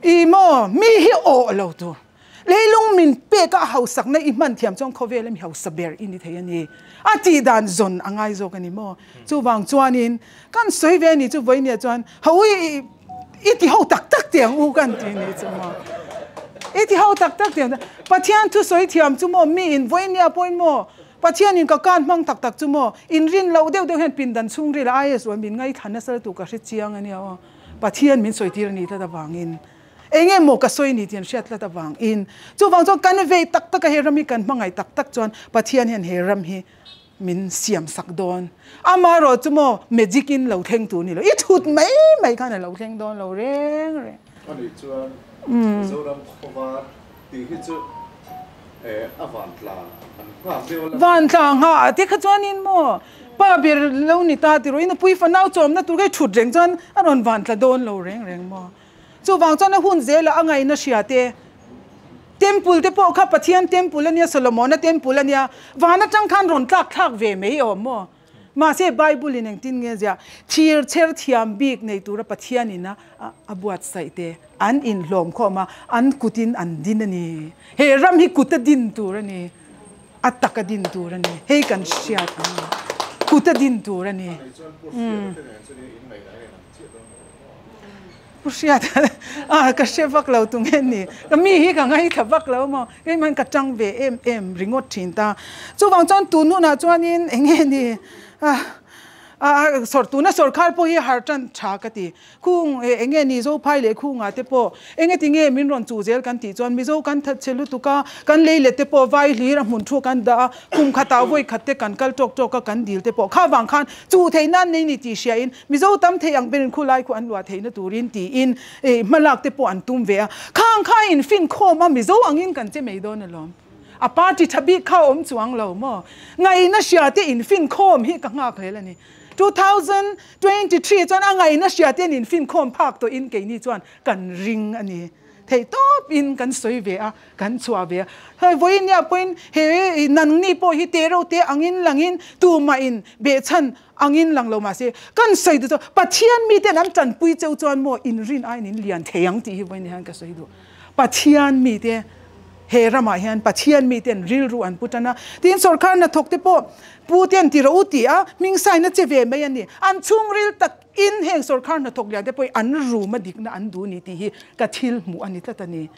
S2: i maw, mi hi awh lo tur. Leilung min pek a hausakna i hman thiam chuan khawvel a mi hausa ber i ni thei a ni. A tih dan zawn a ngai zawk a ni maw? Chuvang chuanin kan sawi ve a ni chu vawinia chuan ho i i ti ho tak tak teh ang u kan ti ni chu maw? I ti ho tak tak teh ang. Pathian thu sawi thiam chu maw mi in vawinia pawhin maw Pathianin ka kan hmang tak tak chu maw inrin loh deuh deuh hian pindan chhungril a IS rual min ngaithla nasa lutuk ka hre chiang a nia aw. Pathian min sawi tir a nih tlat avangin eng emaw ka sawi ni tih an hriat tlat avangin chuvang chuan kan vei tak tak a he ram hi kan hmangaih tak tak chuan Pathian hian he ram hi min siam sak dawn. Amaherawh chu maw magic in lo thleng tur ni lo i thut mai mai khan a lo thleng dawn lo reng reng.
S3: Ani chuan Mizoram khawvar tih hi chu a vantla an nghak deuh a.
S2: Vantla nghah te kha chuanin maw Pa ber lo ni ta tiraw i nupui fanau chawmna tur kha i thut reng chuan a rawn van tla dawn lo reng reng maw? Chuvang chuan a hun zelah a ngaihna hria te, Temple te pawh kha Pathian temple a nia, Solomona temple a nia, van atang khan rawn tlak thlak ve mai awm maw? Mahse Bible in engtin nge ziah, thir chher thiam bik nei tura Pathian in a a buatsaih te an inhlawm khawm a, an kut in an din a ni. He ram hi kut a din tur a ni. A tak a din tur a ni. Hei kan hriat ang a, kut a din tur a ni. Pu Hriat a, ka hre vak lo tu nge ni. Ka mi hi ka ngaithla vak lo maw. Keimah ka tang ve em em ringawt thin ta. Chuvang chuan tun hunah chuanin eng nge ni a sawr tuna sawrkhar pawh hi har tan tha ka ti. Khung eng nge ni Zophai leh Khunga te pawh eng eti nge min rawn chuh zel kan tih chuan Mizo kan that che lutuk a, kan lei let te pawh vai hlir a hmun thu kan dah a, kum khatah vawi khat te kan kal tawk tawk a kan dil te pawh kha vang khan chuh theih nan nei ni tih hria in Mizo tam thei ang berin khulai khu an luah theihna turin tiin hmalak te pawh an tum ve a, khang kha in fin khawm a Mizo angin kan che mai dawn alawm. A party tha bik kha awm chuang lo maw? Ngaihna hria te in fin khawm hi ka nghak hlel a ni. 2023 chuan a ngaihna hria te an infinkhawm phak tawhin keini chuan kan ring a ni. Theih tawpin kan sawi ve a, kan chhuah ve a. Hei vawiin nia pawhin he nangni pawh hi te reuh te angin langin tumahin behchhan angin lang lo mahse kan sawi duh chu Pathian miten an tanpui cheu chuan maw inrin aiin in lian thei ang tih hi vawiin hian ka sawi duh. Pathian mite he ramah hian Pathian miten rilru an pu tan a, tin sorkar hnathawk te pawh pu te an ti rawh u tih a, hming saina che ve mai a ni. An chhungril takin heng sorkar hnathawk lian te pawhin an rum a dikna an duh ni tih hi ka thil hmuh a ni tlat a ni.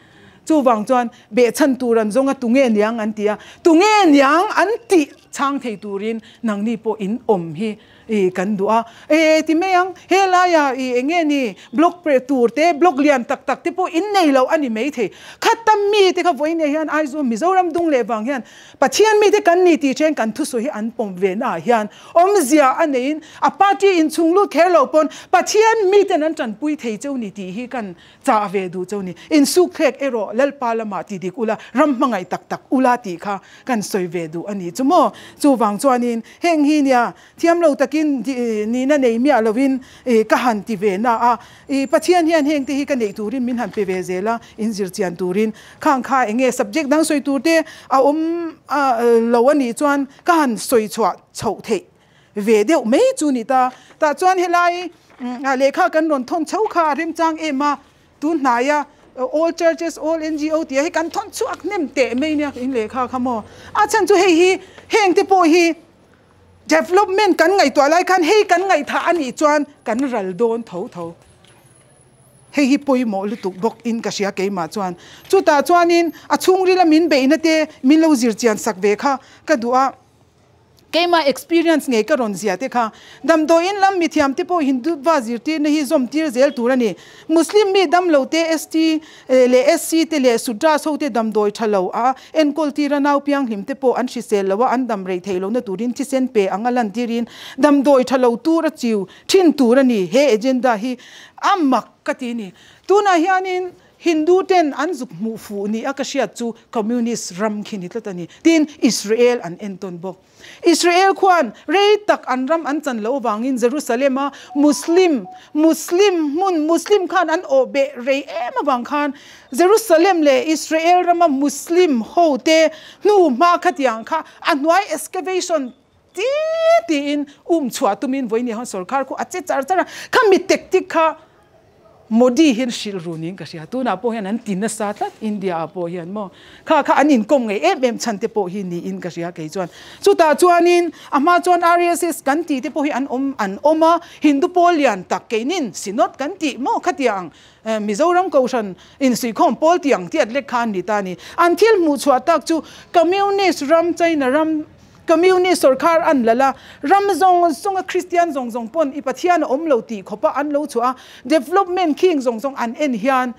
S2: Chuvang chuan behchhan tur an zawng a, tunge niang an ti a, tunge niang an tih chhang thei turin nangni pawh in awm hi i kan duh a. E ti mai ang, he laia i eng nge ni block pre tur te, block lian tak tak te pawh in nei lo a ni mai thei. Khatam mi te kha vawiin hian Aizawl Mizoram dung leh vang hian Pathian mi te kan ni tih then kan thusawi hi an pawm ve naah hian awmzia a neiin a party inchhung lut kher lo pawn Pathian mi ten an tanpui thei cheu ni tih hi kan chah ve duh cheu ni. Insuk thlek erawh Lalpa lamah ti dik ula, ram hmangaih tak tak ula tih kha kan sawi ve duh a ni chu maw. Chuvang chuanin heng hi nia thiam lo takin nihna nei miah lovin ka han ti ve na a, Pathian hian heng te hi ka neih turin min han pe ve zel a, in zir chian turin khang kha eng nge subject dang sawi tur te a awm lo a nih chuan ka han sawi chhuah chhoh theih ve deuh mai chu ni ta. Tah chuan helai lehkha kan rawn thawn chho kha a remchang em a, tun hnaia All Churches, All NGO tih hi kan thawn chhuak hnem teh mai nia in lehkha kha maw. A chhan chu hei hi heng te pawh hi Development kan ngaihtuah lai khan hei kan ngaihthah a nih chuan kan ral dawn tho tho. Hei hi pawimawh lutuk bawk in ka hria keimah chuan. Chutah chuanin a chhungrila min beihna te min lo zir chian sak ve kha ka duh a. Keimah experience ngei ka rawn zia te kha damdawiin lam mithiam te pawh Hindutva zirtirna hi zawm tir zel tur a ni. Muslim mi damlo te ST leh SC te leh Sudras ho te damdawi tha lo a enkawl tir a nau pianghlim te pawh an hrisel lo a an dam rei theih lohna turin thisen pe anga lantirin damdawi tha lo tur a chiu thin tur a ni. He agenda hi a mak ka ti ni. Tunah hianin Hindu ten an zuk hmuh fuh ni a ka hriat chu Communist ram khi ni tlat a ni. Tin, Israel an entawn bawk. Israel khuan rei tak an ram an chan loh avangin Jerusalem a Muslim, Muslim hmun, Muslim khan an awh beh rei em avang khan Jerusalem leh Israel rama Muslim ho te hnu hma khatiang kha a hnuai excavation ti tiin um chhuah tumin vawiin hian sorkar khu a che char char a, khami tactic kha Modi hian hrilh ru niin ka hria. Tunah pawh hian an ti nasa tlat India ah pawh hian maw. Kha kha an inkawm ngei em em chhan te pawh hi niin ka hria kei chuan. Chutah chuanin a hma chuan RSS kan tih te pawh hi an awm an awm a, Hindu pawl lian tak keinin Synod kan tih maw khatiang Mizoram Kohhran insuihkhawm pawl tih ang tiat lek kha an ni ta a ni. An thil hmuh chhuah tak chu Communist ram China ram Communist sorkar an lal a, ram zawng zawnga Kristian zawng zawng pawn i Pathian a awm lo tih khawpa an lo chhuah a, development khing zawng zawng an en hian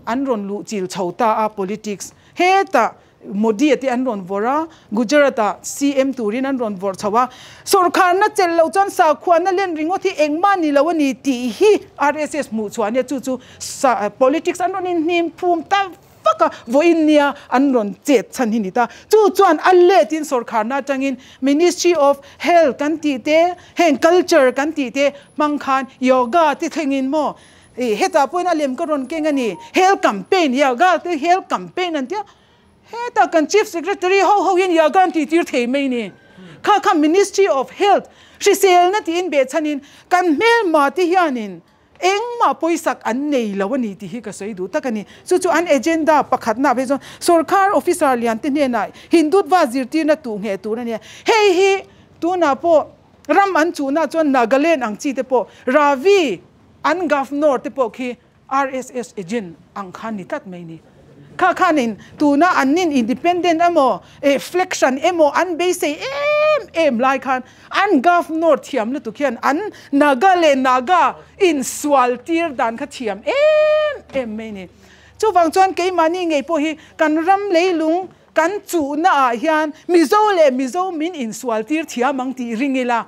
S2: an rawn luh chil chho ta a, politics hetah Modi a te an rawn vawrh a, Gujarat ah CM turin an rawn vawrh chho a, sorkarna chelh loh chuan sakhuana len ringawt hi engmah ni lo a ni tih hi RSS hmuh chhuah a nia, chu chu politics an rawn inhnim phum ta vak a, vawiin nia an rawn chet chhan hi ni ta. Chu chuan a let in sawrkharna atangin Ministry of Health kan tih te, heng culture kan tih te hmang khan yoga te thlengin maw ih hetah pawhin a lem ka rawn keng a ni, health campaign, yoga te health campaign an tia, hetah kan Chief Secretary ho ho hian yoga an tih tir thei mai ni. Kha kha Ministry of Health hriselna tiin behchhanin kan hmelma te hianin Engmah pawisak an nei lo a ni tih hi ka sawi duh tak a ni. Chu chu an agenda pakhatna ah phei chuan sorkar officer lian te hnenah Hindutva zirtirna tuh ngheh tur a ni a. Hei hi tunah pawh ram an chuhna chuan Nagaland ang chi te pawh Ravi an governor te pawh khi RSS agent ang khan ni tlat mai ni. Kha khanin tuna an nin independent emaw eh flexion emaw an beisei em em lai khan an governor thiam lutuk hian an Naga leh Naga insual tir dan kha thiam em em mai ni. Chuvang chuan keimahni ngei pawh hi kan ram leilung kan chuhna ah hian Mizo leh Mizo min insual tir thiam ang tih ring ila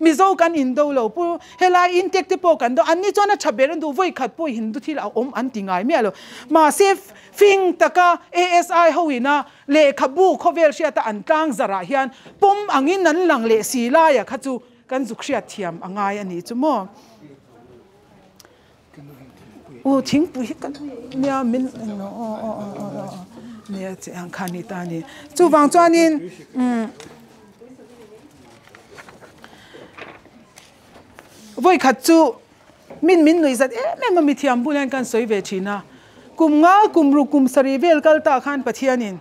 S2: Mizo kan indo lo pu helai intek te pawh kan do an ni chuan a tha ber an duh vawi khat pawh Hindu thil a awm an ti ngai miah lo mahse fing taka ASI ho ina lehkhabu khawvel hriata an tlang zarah hian pawm angin an lang leh si laia kha chu kan zuk hriat thiam a ngai a nih chu maw U thingpui hi kan nia min aw aw aw aw nia che ang kha ni ta ni chuvang chuanin umm vawi khat chu min min nuih zat em em a mithiam bulah hian kan sawi ve thin a kum nga kum ruk kum sarih vel kal tah khan Pathianin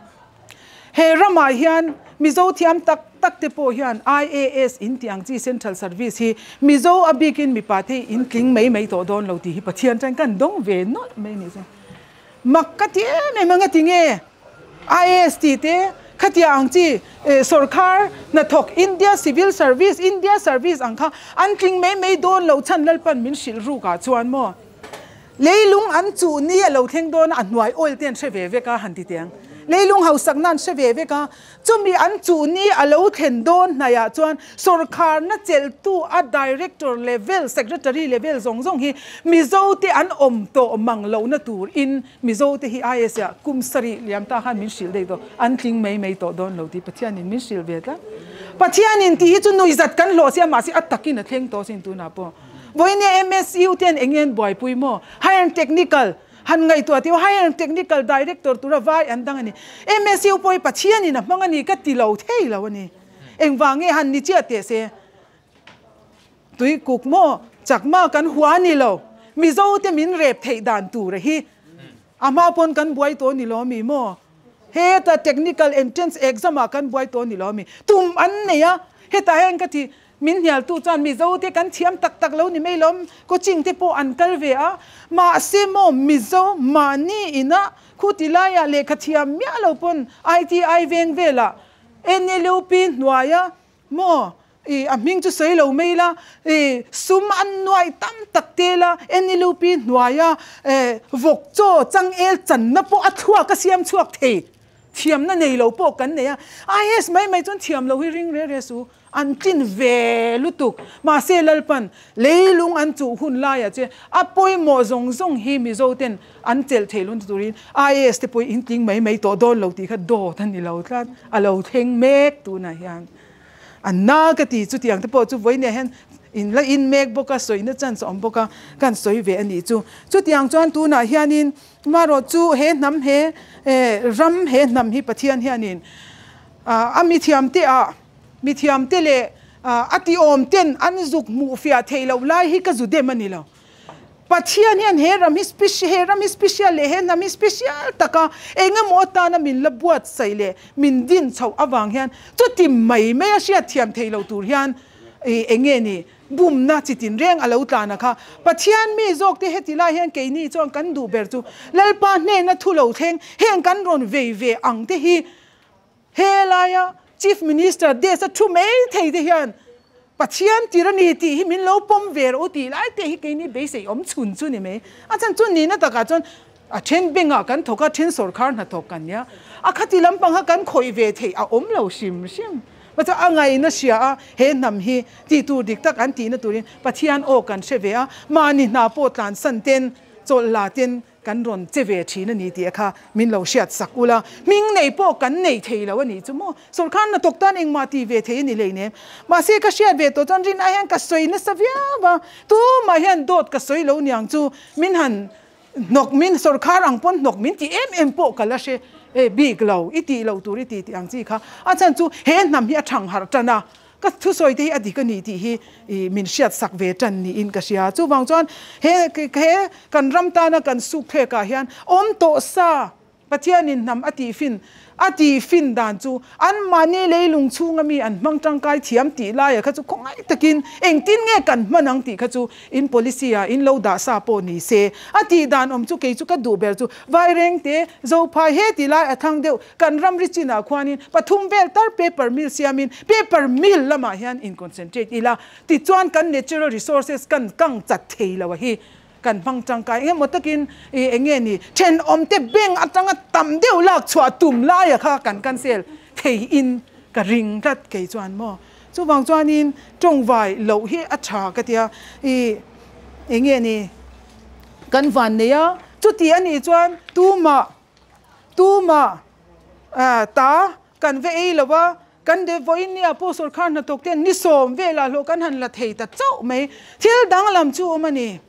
S2: He ramah hian Mizo thiam tak tak te pawh hian IAS in tih ang chi Central Service hi Mizo a bikin mipa te in tling mai mai tawh dawn lo tih hi Pathian chuan kan dawng ve nawlh mai a nih chuan mak ka ti em em a nga tinge IAS tih te Khatia ang chi sorkar hnathawk India Civil Service, India Service ang kha an tling mai mai dawn lo chhan Lalpan min hrilh ruk ah chuan maw leilung an chuh ni a lo thleng dawn a, a hnuai oil te an hre ve vek a han ti teh ang. Leilung hausakna an hre ve vek a, chumi an chuh ni a lo thlen dawn hnaiah chuan sorkarna chelhtu a director level, secretary level zawng zawng hi Mizo te an awm tawh mang lohna tur in Mizo te hi IS ah kum sarih liam ta khan min hrilh daih tawh, an tling mai mai tawh dawn lo tih Pathianin min hrilh ve tlat. Pathianin tih hi chu nuihzat kan hlawh si a, mahse a takin a thleng tawh sin tunah pawh. Vawinia MSU te an eng nge an buaipui maw? Higher Technical han ngaihtuah tih Higher Technical Director tura vai an dang a ni. MSU pawh hi Pathianin a hmang a ni ka ti lo thei lo a ni. Engvang nge han ni chiah teh se? Tui kuk maw? Chakma kan hua ni lo. Mizo te min rep theih dan tur a hi. A hma pawn kan buai tawh ni lo mi maw? Heta technical entrance exam ah kan buai tawh ni lo mi? Tum an nei a, hetah hian ka ti min hnialtu chuan Mizo te kan thiam tak tak lo ni mai lo, coaching te pawh an kal ve a, mahse maw Mizo mahni ina khuti laiah lehkha thiam miah lo pawn ITI veng velah NLUP hnuaia Maw? I, a hming chu sawi lo mai la, i, sum an nuai tam tak te la, NLUP hnuaia, e, vawk chaw changel channa pawh a thluak a siam chhuak thei. Thiamna nei lo pawh kan nei a. IAS mai mai chuan thiam lo hi ring re re su. An tlin ve lutuk. Mahse Lalpan, leilung an chuh hun laiah che a pawimawh zawng zawng hi Mizo ten an chelh thei lun turin IAS te pawh in tling mai mai tawh dawn lo tih kha dawt a ni lo tlat, a lo thleng mek tunah hian a na ka ti chutiang te pawh chu vawinia hian in la in mek bawk a sawina chance a awm bawk a kan sawi ve a nih chu. Chutiang chuan tunah hianin marawh chu he hnam he ram he hnam hi Pathian hianin a mithiam te ah mithiam te leh a tiawm ten an zuk hmuh fiah theih loh lai hi ka zu dem a ni lo. Pathian hian he ram hi special, he ram hi special leh he hnam hi special taka eng emaw atana min la buatsaih leh min din chhoh avang hian chuti mai mai a hriat thiam thei lo tur hian ih eng nge ni bumna chi tin reng a lo tlan a kha. Pathian mi zawk te heti lai hian keini chuan kan duh ber chu Lalpa hnena thu lo thleng heng kan rawn vei ve ang te hi He laia Chief Minister desk a thu mai thei te hian Pathian tir a ni tih hi min lo pawm ve rawh u tih lai te hi keini beisei awm chhun chu ni mai. A chhan chu nihna takah chuan a then bengah kan thawk a, then sawrkhar hnathawk kan nia. A khati lampang kha kan khawih ve theih a awm lo hrim hrim. Mahse a ngaihna hria a he hnam hi tih tur dik tak an tihna turin Pathian aw kan hre ve a, mahni hna pawh tlansan ten chawlh la ten Kan rawn che ve thin a ni tih kha min lo hriat sak ula, hming nei pawh kan nei thei lo a nih chu maw? Sawrkar hnathawk tan engmah tih ve thei a ni hleinem. Mahse ka hriat ve tawh chuan rin ai hian ka sawi nasa viau a, tumah hian dawt ka sawi lo niang chu min han hnawk min sawrkar ang pawn hnawk min ti em em pawh ka la hre bik lo, i tih loh tur i tih tih ang chi kha. A chhan chu he hnam hi a thang harh tan a, Ka thusawi te hi a dik a ni tih hi min hriat sak ve tan niin ka hria. Chuvang chuan he he kan ram tana kan suk thlek ah hian awm tawh sa Pathianin hnam a tihfin a tihfin dan chu anmahni leilung chhunga mi an hmang tangkai thiam tih laia kha chu khawngaih takin engtin nge kan hman ang tih kha chu in policy ah in lo dah sa pawh ni se. A tih dan awm chu kei chu ka duh ber chu Vairengte Zophai he ti lai a thlang deuh Kan ramri chinah khuanin pathum vel tar paper mill siamin paper mill lamah hian in concentrate ila tichuan kan natural resources kan kang chat thei lo a hi kan hmang tangkai eng emaw takin i eng nge ni thenawmte bank atanga tam deuh lak chhuah tum laia kha kan cancel thei in ka ring tlat kei chuan maw chuvang chuanin tawngvai loh hi a tha ka tia i eng nge ni kan van nei a chuti a nih chuan tumah Tumah ta kan ve ei lo a, kan de vawiin nia pawh sawrkhar hnathawk ten ni sawm velah hlawh kan han la thei ta chauh mai. Thil danglam chu awm a ni,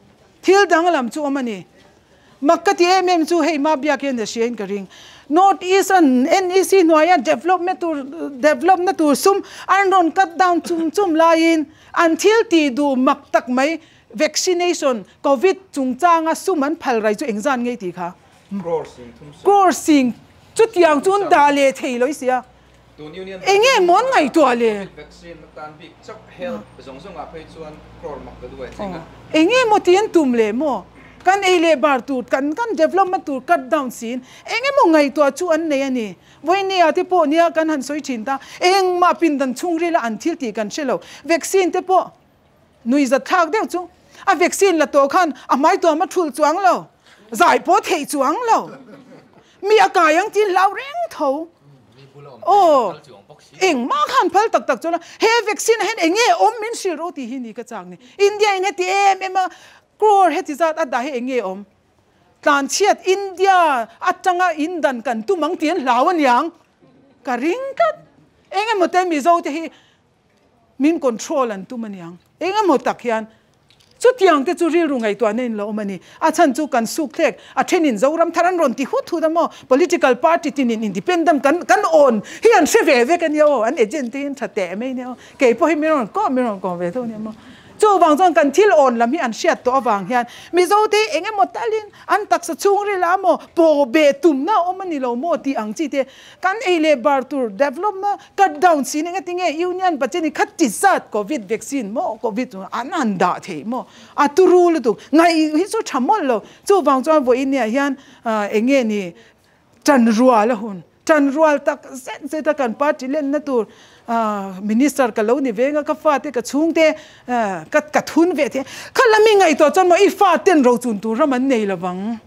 S2: thil danglam chu awm a ni. Mak ka ti em em chu hei ma biak hian a hria in ka ring. North East an NEC hnuaia development tur develop na tur sum an rawn cut down chum chum laiin an thil tih duh mak tak mai vaccination covid chungchanga sum an phal rai chu engzan ngei tih kha. Crore sing chutiang chu an dah leh thei lo i sia. Enge maw an ngaihtuah le? Enge maw tih an tum le maw? Kan ei leh bar tur kan kan development tur cut down siin eng emaw ngaihtuah chu an nei a ni. Vawinia te pawh nia kan han sawi thin ta, engmah pindan chhungrila an thil tih kan hre lo. Vaccine te pawh nuihzat thlak deuh chu a vaccine la tawh khan a hmai tuam a thulh chuang lo, zai pawh theih chuang lo. Mi a kai ang tiin hlau reng tho. Aw, engmah khan phal tak tak chuan a he vaccine ah hian eng nge awm min hrilh rawh tih hi ni ka chak ni. India in heti em em a crore heti zat a dah hi eng nge awm? Tlanchhiat India atanga in dan kan tum ang tih an hlau aniang ka ring tlat. Eng emaw te Mizo te hi min control an tum aniang. Eng emaw tak hian chutiang te chu rilru ngaihtuahna in lo awm a ni. A chhan chu kan suk thlek a thenin Zoram thar an rawn ti hut hut a maw? Political party tinin independent kan kan awn hi an hre ve vek ania aw, an agent te hi an tha teh mai ania aw. Kei pawh hi min rawn kawh min rawn kawm ve tho ania maw? Chuvang chuan kan thil awn lam hi an hriat tawh avang hian Mizote hi eng emaw talin an taksa chhungril ah maw paw beh tumna a awm a ni lo maw tih ang chi te kan ei leh bar tur develop na cut down sin eng ati nge union budget hi khat ti zat covid vaccine maw covid chu an han dah theih maw a turu lutuk ngaih hi chu tha mawlh lo chuvang chuan vawiin ah hian eng nge ni Tanrual a hun. Tanrual tak zet zet a kan party lenna tur minister ka lo ni veng a, ka fate ka chhungte ka ka thun ve thei a. Kha la mi ngaihtuah chuan maw i faten rochun tur ram an nei lovang.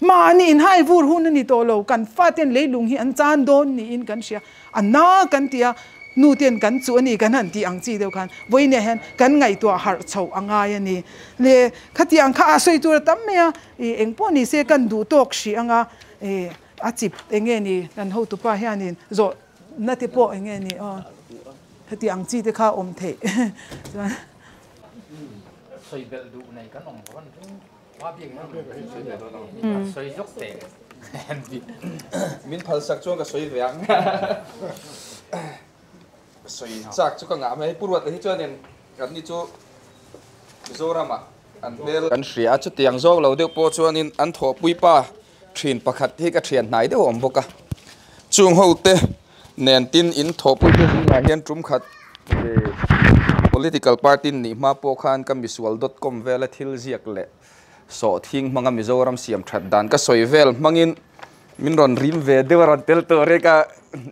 S2: Mahni inhai vur hun a ni tawh lo, kan faten leilung hi an chan dawn niin kan hria. A na kan ti a, nu ten kan chuh a ni kan han tih ang chi deuh khan vawiinah hian kan ngaihtuah harh chhoh a ngai a ni. Le khatiang kha a sawi tur a tam mai a, I eng pawh ni se kan duh tawk hrih ang a, i a chip eng nge ni kan hotupa hianin zawh na te pawh eng nge ni aw heti ang chi te kha awm theih chuan.
S1: Sawi belh duh nei kan awm lo an ring hma biak in sawi zawk teh an ti.
S4: Min phal sak chuan ka sawi ve ang. Sawi chak chu ka ngah mai. Pu Ruata hi chuanin kan ni chu Mizoramah an hmel. Kan hria a, chutiang zawk lo deuh pawh chuanin an thawhpui pa thin pakhat hi ka thian hnai deuh a awm bawk a. Chung ho te nen tin in thawhpui te zingah hian tum khat political party nih hma pawh khan ka misual dot com vela thil ziak leh sawhthing hmanga Mizoram siam that dan ka sawi vel hmangin Min rawn rim ve deuh a rawn tel tur hi ka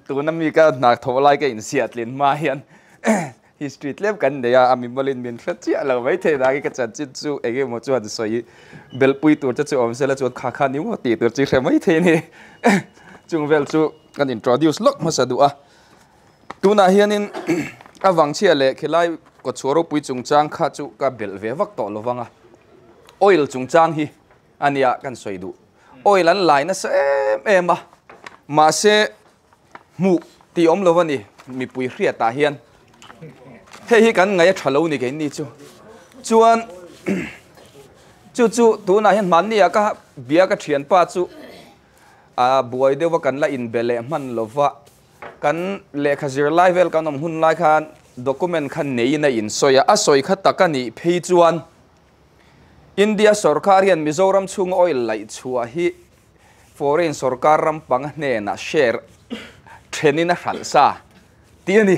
S4: tuna mi ka hna thawh lai ka insiah tlin hma hian history tlem kan nei a, a mimawlin min hre chiah lo mai thei dangin ka chanchin chu eng emaw chuan sawi belhpui tur te chu awm sela chuan kha kha ni maw tih tur chu i hre mai thei a ni. Chung vel chu kan introduce lawk hmasa duh a, tunah hianin a vangchhia leh khilai kawtchhuah ropui chungchang kha chu ka belh ve vak tawh lovang a, oil chungchang hi a nia kan sawi duh. Oil an lai nasa em em a, mahse hmuh tih awm lo a ni mipui hriatah hian hei hi kan ngaih a tha lo ni kei ni chu. Chuan chu chu tunah hian hmanni ah ka bia ka thianpa chu a buai deuh a kan la inbe leh hman lo va, kan lehkha zir lai vel kan awm hun lai khan document kha neiin a insawi a, a sawi kha tak a nih phei chuan India sorkar hian Mizoram chhunga oil laih chhuah hi foreign sorkar ram panga hnenah share thenin a hralh sa tih a ni.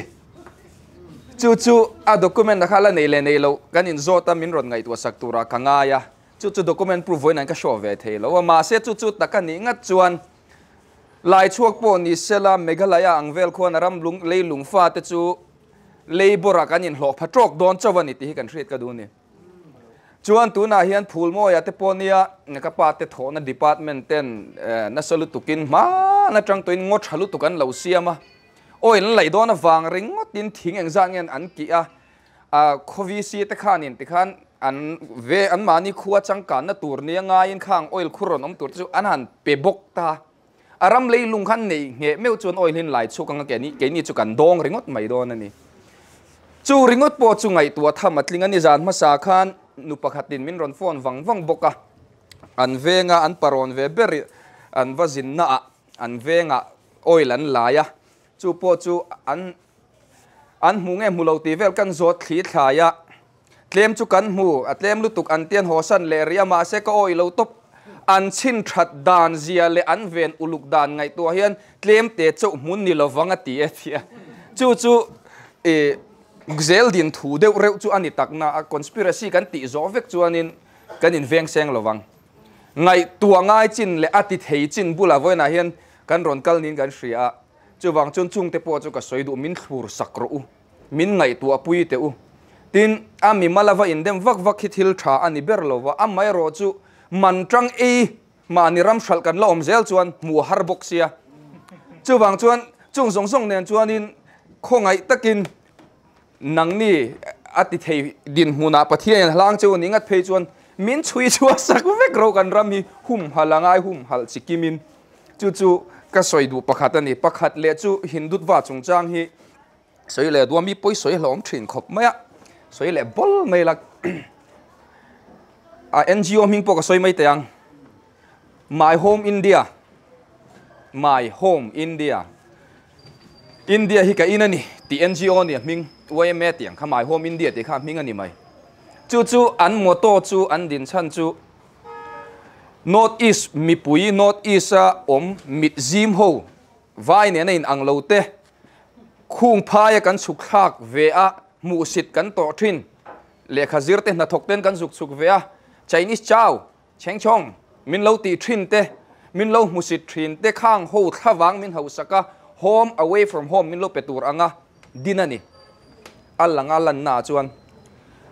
S4: Chu chu a document a kha la nei leh nei lo kan inzawt a min rawn ngaihtuah sak turah ka ngai a, chu chu document proof vawiin an ka show ve thei lo a, mahse chu chu tak a nih ngat chuan lai chhuak pawh ni sela Meghalaya ang vel khuan a ram lung leilung fate chu labour ah kan inhlawh pha tawk dawn chauh a ni tih hi kan hriat ka duh a ni. Chuan tunah hian Phulmawia te pawh nia ka pa te thawhna department ten nasa lutukin hman atang tawhin ngaw tha lutuk an lo siam a, oil an laih dawn avang ringawtin thing engzat nge an kih a, khaw VC te khanin tikhan an ve anmahni khua changkanna tur nia ngaiin khang oil khur rawn awm tur te chu an han pe bawk ta. A ram leilung khan nei ngheh meuh chuan oil hin lai chhuk anga keini chu kan dawng ringawt mai dawn a ni. Chu ringawt pawh chu ngaihtuah tham a tling a ni. Zan hmasa khan nu pakhatin min rawn phone vang vang bawk a, an venga an parawn ve ber an va zinnaah an vengah oil an lai a, chu pawh chu an an hmu nge hmu lo tih vel kan zawt thli thlai a, Tlem chu kan hmu, a tlem lutuk an tian hawsan leh rih a, mahse ka awih lo tawp. An chhin that dan zia leh an ven uluk dan ngaihtuah hian tlem te chauh hmun ni lovang a ti e tia. Chu chu i zel din thu deuh reuh chu a ni takna a, conspiracy kan tih zawh vek chuanin Kan in veng seng lovang. Ngai tua ngai chin le ati thei chin bula voina hian kan ron kal nin kan hria. Chuwang chun chung te pawh chu ka sawi duh min thlur sak rawh u. Min ngai tua pui te u. Tin ami malava in dem vak vak hi thil tha ani ber lova amai ro chu man tang e ma ni ram hral kan la om zel chuan mu har bawk sia. Chuwang chuan chung zong zong nen chuanin khawngai takin nang ni ati thei din hmuna Pathian hlang chu ni ngat phei chuan min chui chua sak vek ro kan ram hi hum halangai hum hal chikimin chu chu ka soi du pakhat ani pakhat le chu Hindutva chungchang hi soi le duami poi soi hlom thin khop maya soi le bol mai lak a NGO ming po ka soi mai teang My Home India My Home India India hi ka inani ti NGO ni ming YMA tiang kha My Home India ti kha ming ani mai chu chu an moto chu an din chan chu North East mi pui North East a om mit zim ho vai ne in ang lo te khung phaya kan chuk thak ve a mu sit kan to thin le khazir te na thok ten kan zuk chuk ve a Chinese chow cheng chong min lo ti thin te min lo mu sit thin te khang ho thawang min ho saka home away from home min lo petur anga dinani alanga lan na chuan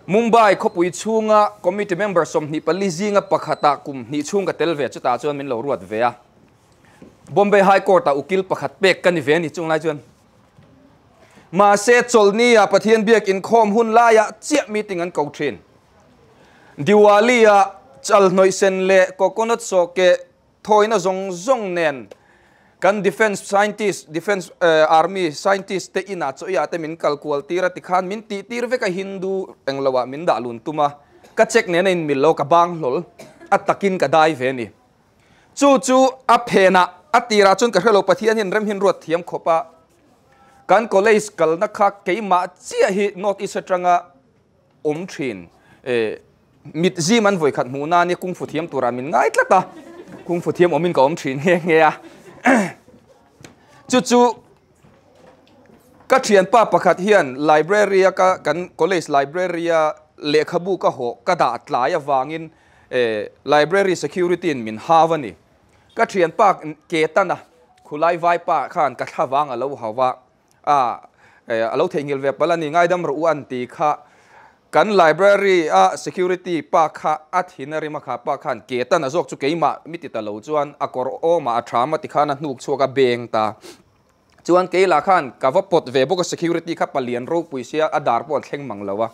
S4: Mumbai khopui chunga committee member som ni pali zinga pakhata kum ni chunga telve chuta chuan min lo ruat ve a Bombay High Court a ukil pakhat pek kan ve ni chung lai chuan ma se cholni a Pathian biak in khom hun laya chia meeting an ko thin Diwali a chal noi sen le coconut so ke thoina zong zong nen kan defense scientist defense army scientist te ina cho ya te min kalkual tira ti khan min ti tir ve ka Hindu englawa min da lun tuma ka check ne in mil lo ka bang hlol atakin ka dai ve ni chu chu a phena atira chun ka hrelo Pathian hin rem hin ruat thiam khopa kan college kal na kha keima chia hi North East atanga om thin mit zi man voi khat mu na ni kung fu thiam tura min ngai tlata kung fu thiam omin ka om thin nge nge a chu chu ka thian pa pakhat hian library ka kan college library lekhabu ka ho ka da tlai awangin library security in min hawani ka thian pa ke tana khulai vai pa khan ka thawang alo hawa a alo thengil ve palani ngaidam ru an ti kha kan library a security pa kha a thinari ma kha pa khan ke tana jok chu keima miti ta lo chuan akor o ma athama ti khana hnuk chuaka beng ta chuan keila khan ka va pot ve boka security kha palian ro puisia a dar pon thleng mang lawa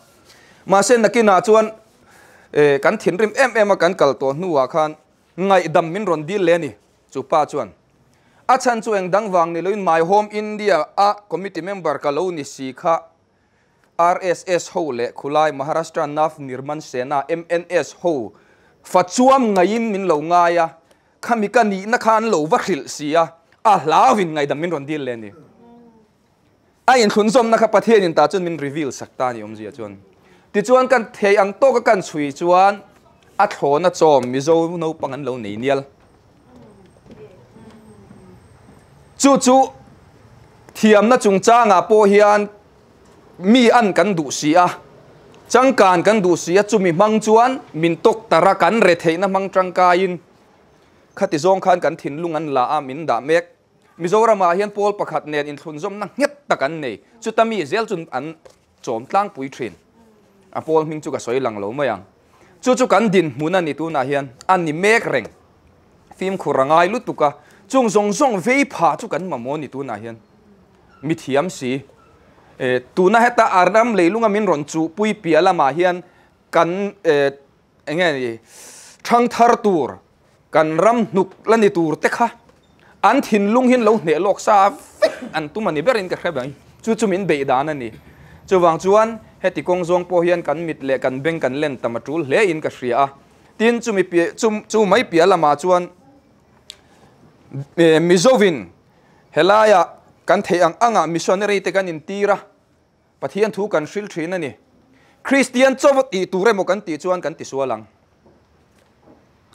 S4: ma sen nakina chuan kan thinrim em em a kan kal to hnuwa khan ngai dam min ron dil le ni chu pa chuan a chan chu eng dang wang ni loin My Home India a committee member ka lo ni si kha RSS ho le khulai Maharashtra Nav Nirman Sena MNS ho fachuam ngain min lo ngaya khami ka ni na khan lo wa hril sia a hlawin ngai dam min ron dil le ni a in thun zom na kha Pathian in ta chun min reveal sakta ni omzia chuan ti chuan kan thei ang to ka kan chui chuan a thlona chom Mizo no pangan lo nei nial chu chu thiam na chung changa po hian mi an kan du sia changkan kan du sia chumi mang chuan min tok tara kan re theina mang tangkain khati zong khan kan thin lung an la a min da mek Mizoram a hian pol pakhat nen in thlun zom na nget takan nei chutami zel chun an chom tlang pui thin a pol ming chu ka soi lang lo mayang chu chu kan din hmuna ni tu na hian an ni mek reng phim khurangai lutuka chung zong zong vei pha chu kan mamo ni tu na hian mi thiam si tu na heta aram leilunga min ron chu pui piala ma hian kan enge ni thang thar tur kan ram hnuk lani tur te kha an thin lung hin lo hne lok sa vek an tumani berin ka hrebang chu chu min bei dan ani chuwang chuan heti kong zong po hian kan mit le kan beng kan len tamatul hle in ka hria tin chu mi pi chu mai piala ma chuan Mizovin helaya kan thei ang anga missionary te kan in tira Pathian thu kan hril thin ani Christian chawat i turemo kan ti chuan kan ti sualang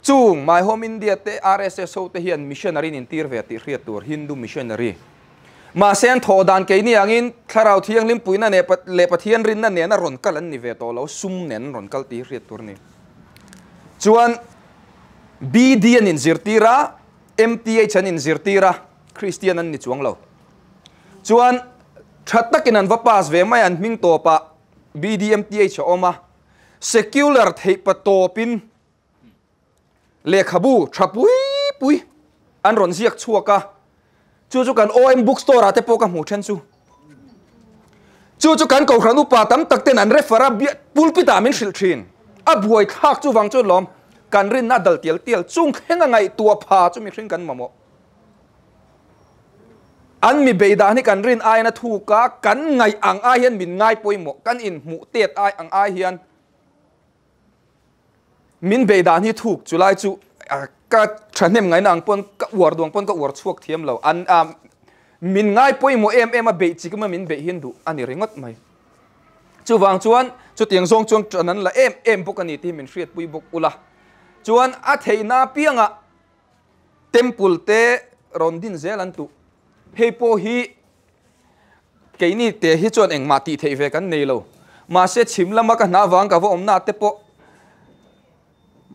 S4: chung My Home India te RSS ho te hian missionary in tir ve ti hriat tur Hindu missionary ma sen tho dan ke ni angin thlarau thiang lim puina ne le Pathian rin na ne na ron kal an ni ve to lo sum nen ron kal ti hriat tur ni Chuan BD an inzirtir a, MTH an inzirtir a, Kristian an ni chuang lo. Chuan tha takin an va pass ve mai an hming tawpah BD MTH a awm a, secular theih pa tawpin lehkhabu tha pui pui an rawn ziak chhuak a, chu chu kan OM bookstore ah te pawh ka hmuh then chu. Chu chu kan kohhran upa tam tak ten an refer a, pulpit ah min hrilh thin. A buai thlak chu vang chuan lawm, kan rinna a dal tial tial chung thleng a ngaihtuah pha chu mihring kan mamawh. An mi beidan hi kan rin aiin a thuk a, kan ngaih ang ai hian min ngai pawimawh, kan inhmuh tet ai ang ai hian Min bei dan hi thuk chu lai chu ka thahnem ngaina ang pawn ka uar duang pawn ka uar chhuak thiam lo. An min ngai pawimawh em em a beih chi kuma min beih hian duh a ni ringawt mai. Chuvang chuan chutiang zawng chuan tan an la em em bawk a ni tih hi min hriatpui bawk ula. Chuan a theihna apiangah temple te rawn din zel an tuh. Hei pawh hi Keini te hi chuan engmah tih theih ve kan nei lo. Mahse chhim lama ka hna vang ka va awmna te pawh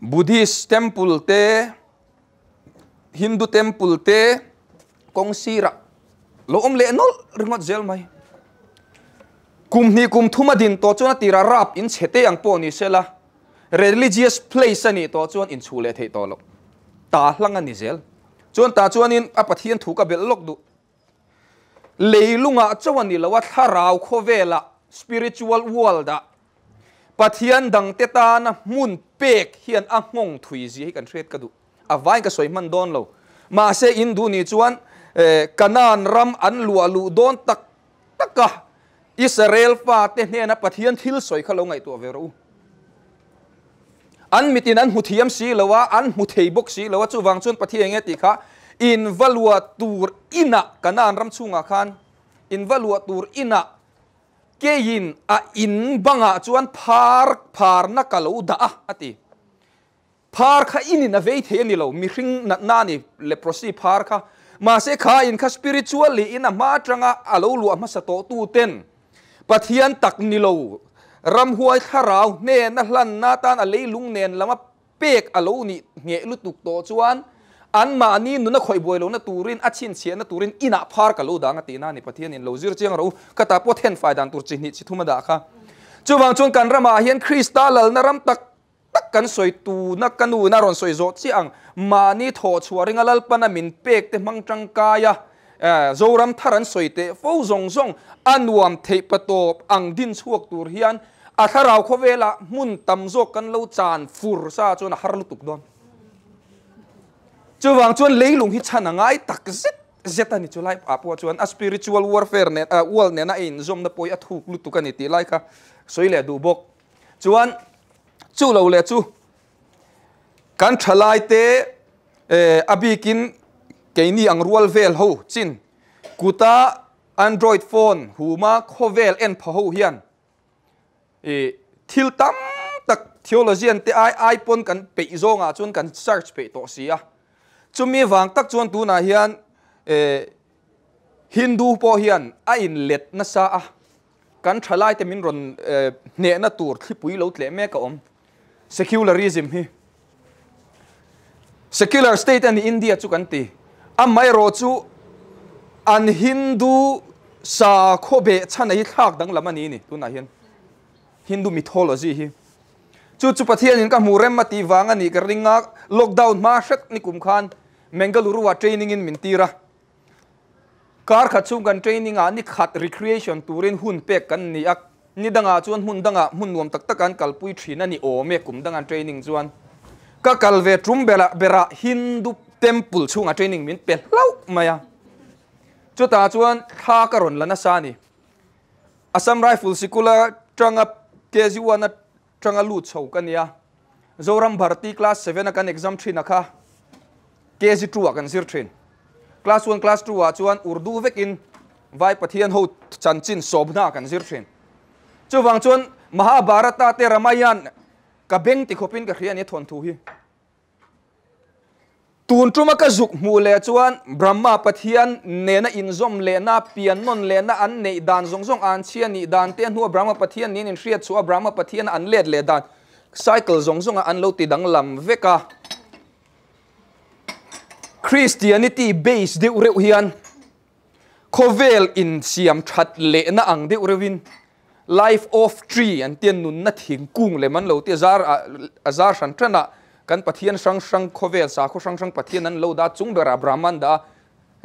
S4: Buddhist temple te, Hindu temple te kawng sirah lo awm leh nawlh ringawt zel mai. Kum hnih kum thum a din tawh chuan a tirah rap in chhe te ang pawh ni sela religious place a nih tawh chuan inchhuh leh theih tawh loh. Ta hlang a ni zel. Chuan tah chuanin a Pathian thu ka belh lawk duh. Leilungah chauh a ni lo a, thlarau khawvelah, spiritual world-ah, Pathian dangte tana hmun pek hian a nghawng thui zia hi kan hriat ka duh. A vain ka sawi hman dawn lo. Mahse in duh ni chuan Kanaan ram an luah luh dawn tak tak a, Israel fate hnena Pathian thil sawi kha lo ngaihtuah ve rawh u. An mitin an hmu thiam si lo a, an hmu thei bawk si lo a, chuvang chuan Pathian enge tih kha in va luah tur inah, Kanaan ram chhungah khan in va luah tur inah keiin a in bangah chuan phar pharna ka lo dah a, a ti. Phar kha inin a vei thei a ni lo, mihring natna a ni, leprosy phar kha. Mahse kha in kha spiritually in a hma atanga a lo luah hmasa tawh tu ten Pathian tak ni lo, ramhuai thlarau hnena hlanna atan a leilung nen lama pek a lo nih ngheh lutuk tawh chuan anmahni nuna khawih buai lohna turin a chhinchhiahna turin inah phar ka lo dang a tihna a ni. Pathianin lo zir chiang rawh u, ka ta pawh thenfai dan tur chi hnih chi thum a dah kha. Chuvang chuan kan ramah hian Krista lalna ram tak tak kan sawi tuna ka nu in a rawn sawi zawh chiah ang, mahni thawh chhuah ringa Lalpana min pek te hmang tangkai a, Zoram thar an sawi teh fo zawng zawng a nuam theih patawp ang din chhuak tur hian a thlarau khawvelah hmun tam zawk kan lo chan fur sa chuan a har lutuk dawn. Chuvang chuan leilung hi chhan a ngai tak zet zet a ni chu lai ah pawh chuan a spiritual warfare nen world nena a inzawmna pawh hi a thuk lutuk a ni tih lai kha sawi leh duh bawk. Chuan chu lo leh chu kan thalai te a bikin keini ang rual vel ho chin kuta android phone huma khawvel en pha ho hian thil tam tak theologian te ai ai pawn kan peih zawngah chuan kan search peih tawh si a. Chumi vang tak chuan tunah hian Hindu pawh hian a inlet nasa a. Kan thalaite min rawn hnehna tur thlipui lo tleh mek a awm. Secularism hi secular state a ni India chu kan ti. Amaherawh chu an Hindu sakhaw beh chhan a hi thlak danglam a ni ni tunah hian Hindu mythology hi. Chu chu Pathianin ka hmu rem a tih vang a nih ka ring a, lockdown hma hret ni kum khan Mangaluru ah training in min tir a. Kar khat chhung kan training ah ni khat recreation turin hun pek kan ni a, ni dangah chuan hmun dangah hmun nuam tak tak an kalpui thin a ni awm e kum dangan training chuan ka kal ve tum berah berah Hindu temple chhungah training min pe hlauh mai a, chutah chuan thla ka rawn la nasa a ni. Assam Rifle sikul atanga KG1 atanga lut chho ka nia, Zoram Bharati class 7 a kan exam thin a kha KG2 ah kan zir thin. Class 1 class 2 ah chuan Urdu vekin Vai Pathian ho chanchin sawmna kan zir thin. Chuvang chuan Mahabharata te Ramayan ka beng ti khawpin ka hria a ni thawnthu hi. Tun tuma ka zuk hmuh leh chuan Brahma Pathian nena inzawm lehna, pian nawn lehna an neih dan zawng zawng an chhia nih dan te hnua Brahma Pathian niin inhriat chhuah a Brahma Pathian an let leh dan. Cycle zawng zawnga an lo ti danglam vek a. Christianity base deuh reuh hian khawvel insiam that lehna ang deuh reuhin life of tree an tia nunna thingkung lem an lo tia zar a zar hran hran a kan Pathian hrang hrang khawvel sakhaw hrang hrang Pathian an lo dah chung berah Brahman dah a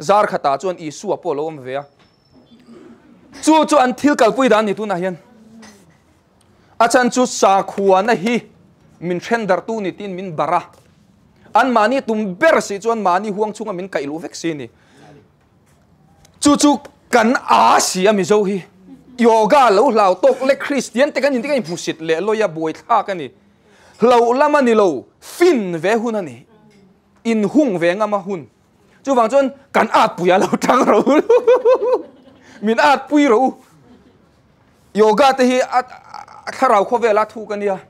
S4: zar khatah chuan Isua pawh a lo awm ve a. Chu chu an thil kalpui dan ni tunah hian. A chhan chu sakhuana hi min then darhtu ni tiin min barh a, anmahni tum ber si chuan mahni huang chhunga min kaih luh vek si ni. Chu chu kan a si a Mizo hi. Yoga lo hlau tawk leh Kristian te kan inti kan inhmusit leh lawi a buaithlak a ni. Hloh lam a ni lo, fin ve hun a ni. Inhung ve ngam a hun. Chuvang chuan kan atpui a lo tang ro. Min atpui ro. Yoga te hi a thlarau khawvela thu ka nia.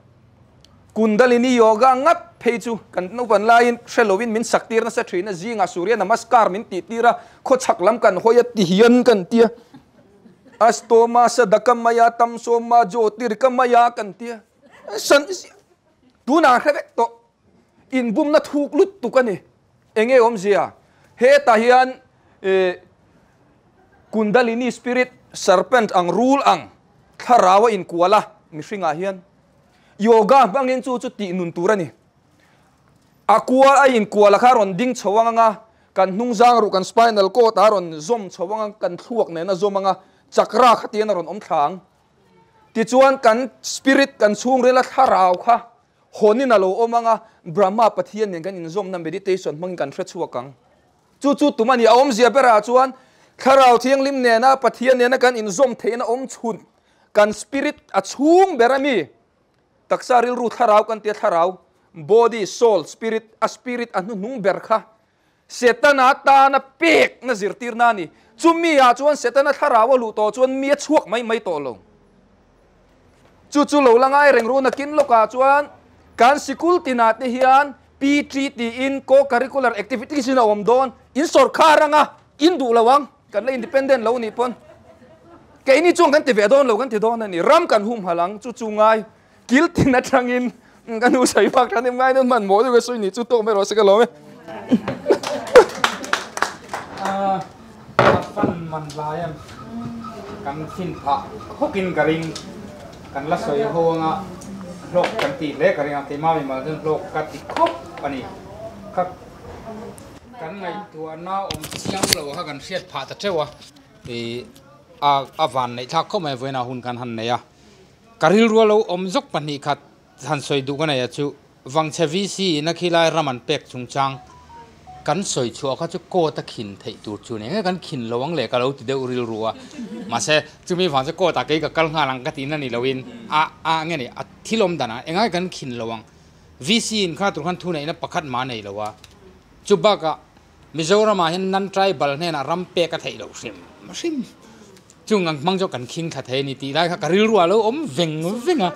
S4: Kundalini yoga ngat phei chu kan naupan laiin hre lovin min sak tir nasa thin a, zingah Surya Namaskar min tih tir a, khawchhak lam kan hawi a ti hian kan tia. Astoma Sadakamaya Tamsoma Jyotirkamaya kan tia. San tunah hre vek tawh. Inbumna thuk lutuk a ni. Enge awmzia? Hetah hian Kundalini spirit, serpent ang, rul ang, thlarau a inkual a, mihringah hian yoga hmangin chu chu tih nun tur a ni. A kual a inkual a kha rawn ding chho ang anga, kan hnungzang ruh kan spinal cord a rawn zawm chho ang a, kan thluak nen a zawm ang a, chakra kha tian a rawn awm thla ang. Tichuan kan spirit, kan chhungrila thlarau kha Hawnin a lo awm ang a, Brahma Pathian nen kan inzawmna meditation hmangin kan hre chhuak ang. Chu chu tum a ni. A awmzia berah chuan Thlarau Thianghlim nena Pathian nena kan inzawm theihna awm chhun, kan spirit a chhung ber a mi. Taksa rilru thlarau kan tia thlarau, body, soul, spirit, a spirit a hnuhnung ber kha Setana tana pekna zirtirna a ni. Chumi ah chuan Setana thlarau a luh tawh chuan mi a chhuak mai mai tawh lo. Chu chu lo la ngai reng ru nakin lawkah chuan kan sikul tinah te hian PT tiin co-curricular activities in a awm dawn. In sawrkar anga in duh lo ang, kan la independent lo nih pawn keini chuan kan ti ve dawn lo kan ti dawn a ni. Ram kan humhalh ang, chu chu ngai kil tin atangin ka nu sawi phak than em ngai nan hman maw deuh ka sawi ni chu tawk mai rawh se ka lawm e.
S1: A fan man lai a kan fin phah hawkin ka ring kan la sawi ho anga hlawk kan tih hle ka ring a keimah mimal chuan hlawk ka ti khawp a ni kha kan ngaihtuahna awm chiang lo kha kan hriat phah ta teuh a ih a van neih thlak khawp mai vawiinah hun kan han nei a. Ka rilru a lo awm zawk pahnih khat han sawi duh ka nei a chu Vangchhe VC in a khilai ram an pek chungchang kan sawi chhuah kha chu court a khin theih tur chu ni nge kan khin lo ang le ka lo ti deuh rilru a mahse chumi vang chu court ah kei ka kal nghal ang ka tihna ni loin a a nge ni a thil awm dan ah engai kan khin lo ang VC in kha tur khan thuneihna pakhat mah nei lo a chu bakah Mizoram ah hian non tribal hnenah ram pek a theih loh hrim hrim. Chung ang hmang chu kan khing thla thei a ni tih lai kha ka rilru ah lo awm veng veng a.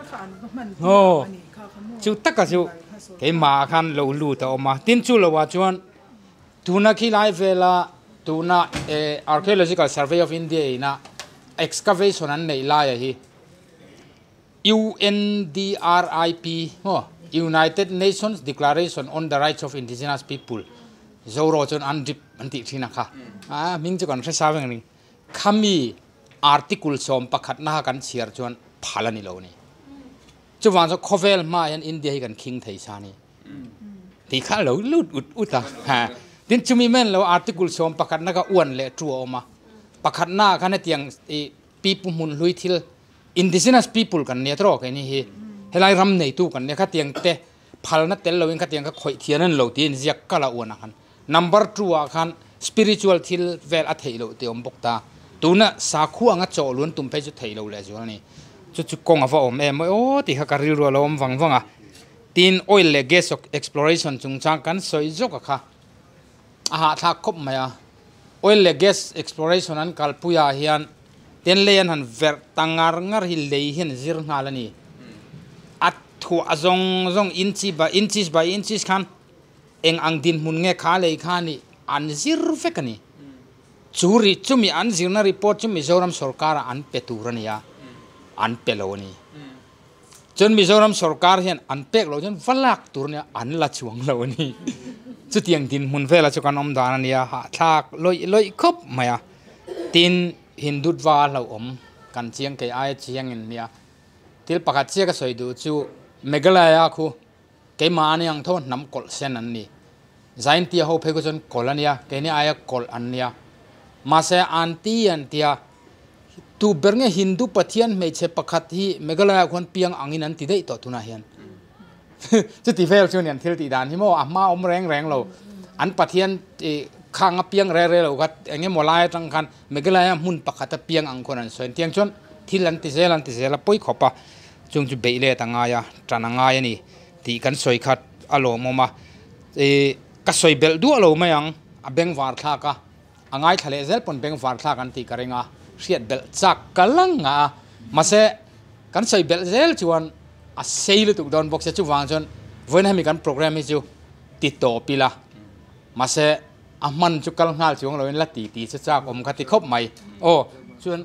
S1: Aw chu taka chu keimah ah khan lo lut a awm a. Tin chu lo ah chuan tuna khi lai vela tuna Archaeological Survey of India ina excavation an neih laia hi UNDRIP maw United Nations Declaration on the Rights of Indigenous People Zoro chuan UNDRIP an tih thin a kha a hming chu kan hre sa veng a ni. Khami article 11 na kha kan chhiar chuan phal a ni lo a ni. Chuvang chuan khawvel hmaah hian India hi kan khing thei sa a ni tih kha a lo lut ut ut a. Tin chumi men lo article 11 na kha uan leh tu a awm a. Pakhatna ah khan hetiang ih pipu hmun hlui thil indigenous people kan nia tawh keini hi helai ram neitu kan nia khatiang te phalna tel loin khatiang kha khawih thian an lo tiin ziak kal a uan ah khan Number 2 ah khan spiritual thil vel a theih loh tih a awm bawk ta. Tuna sakhua anga chaw luan tum phei chu theih loh leh zual a ni. Chu chu kawng a va awm em aw tih kha ka rilru a lo awm vang vang a. Tin oil leh gas exploration chungchang kan sawi zawk a kha a hahthlak khawp mai a. Oil leh gas exploration an kalpui ah hian ten lei an han verh ta ngar ngar hi lei hian zir nghal a ni. A thuah zawng zawng inchi by inches by inches khan Eng ang dinhmun nge kha lei kha nih an zir vek a ni. Chu ri chumi an zirna report chu Mizoram sorkar ah an pe tur a ni a, an pe lo a ni. Chuan Mizoram sorkar hian an pek loh chuan va lak tur nia an la chuang lo a ni. Chutiang dinhmun vela chu kan awm dan a nia, hahthlak lawih lawih khawp mai a. Tin, Hindutva a hlauhawm kan chiang kei aia chiangin nia. Thil pakhat chiah ka sawi duh chu Meghalaya khu keimah a ni ang tho hnam kawlh sen an ni. Zaintia ho phei khu chuan kawlh a nia, keini aia kawlh an nia. Mahse anti an tia tu ber nge Hindu pathian hmeichhe pakhat hi Meghalaya khuan piang angin an ti daih tawh tunah hian. Chuti vel chu ni an thil tih dan hi maw a hma awm reng reng lo. An pathian khang a piang re re lo kha eng emaw lai atang khan Meghalaya hmun pakhat a piang ang khuan an sawi. Tiang chuan thil an ti zel an ti zel a pawi khawp a, chung chu beih let a ngai a, tan a ngai a ni tih kan sawi kha a lawmawm a. Ih ka sawi belh duah lo mai ang, a bengvar thlak a, a ngaithla leh zel pawn bengvar thlak an tih ka ring a, hriat belh chak ka la ngah a, mahse kan sawi belh zel chuan a sei lutuk dawn bawk sia, chuvang chuan vawiin hemi kan programme hi chu ti tawp ila, mahse a hman chu kal nghal chuang loin la ti ti chu chak awm kha ti khawp mai. Aw chuan.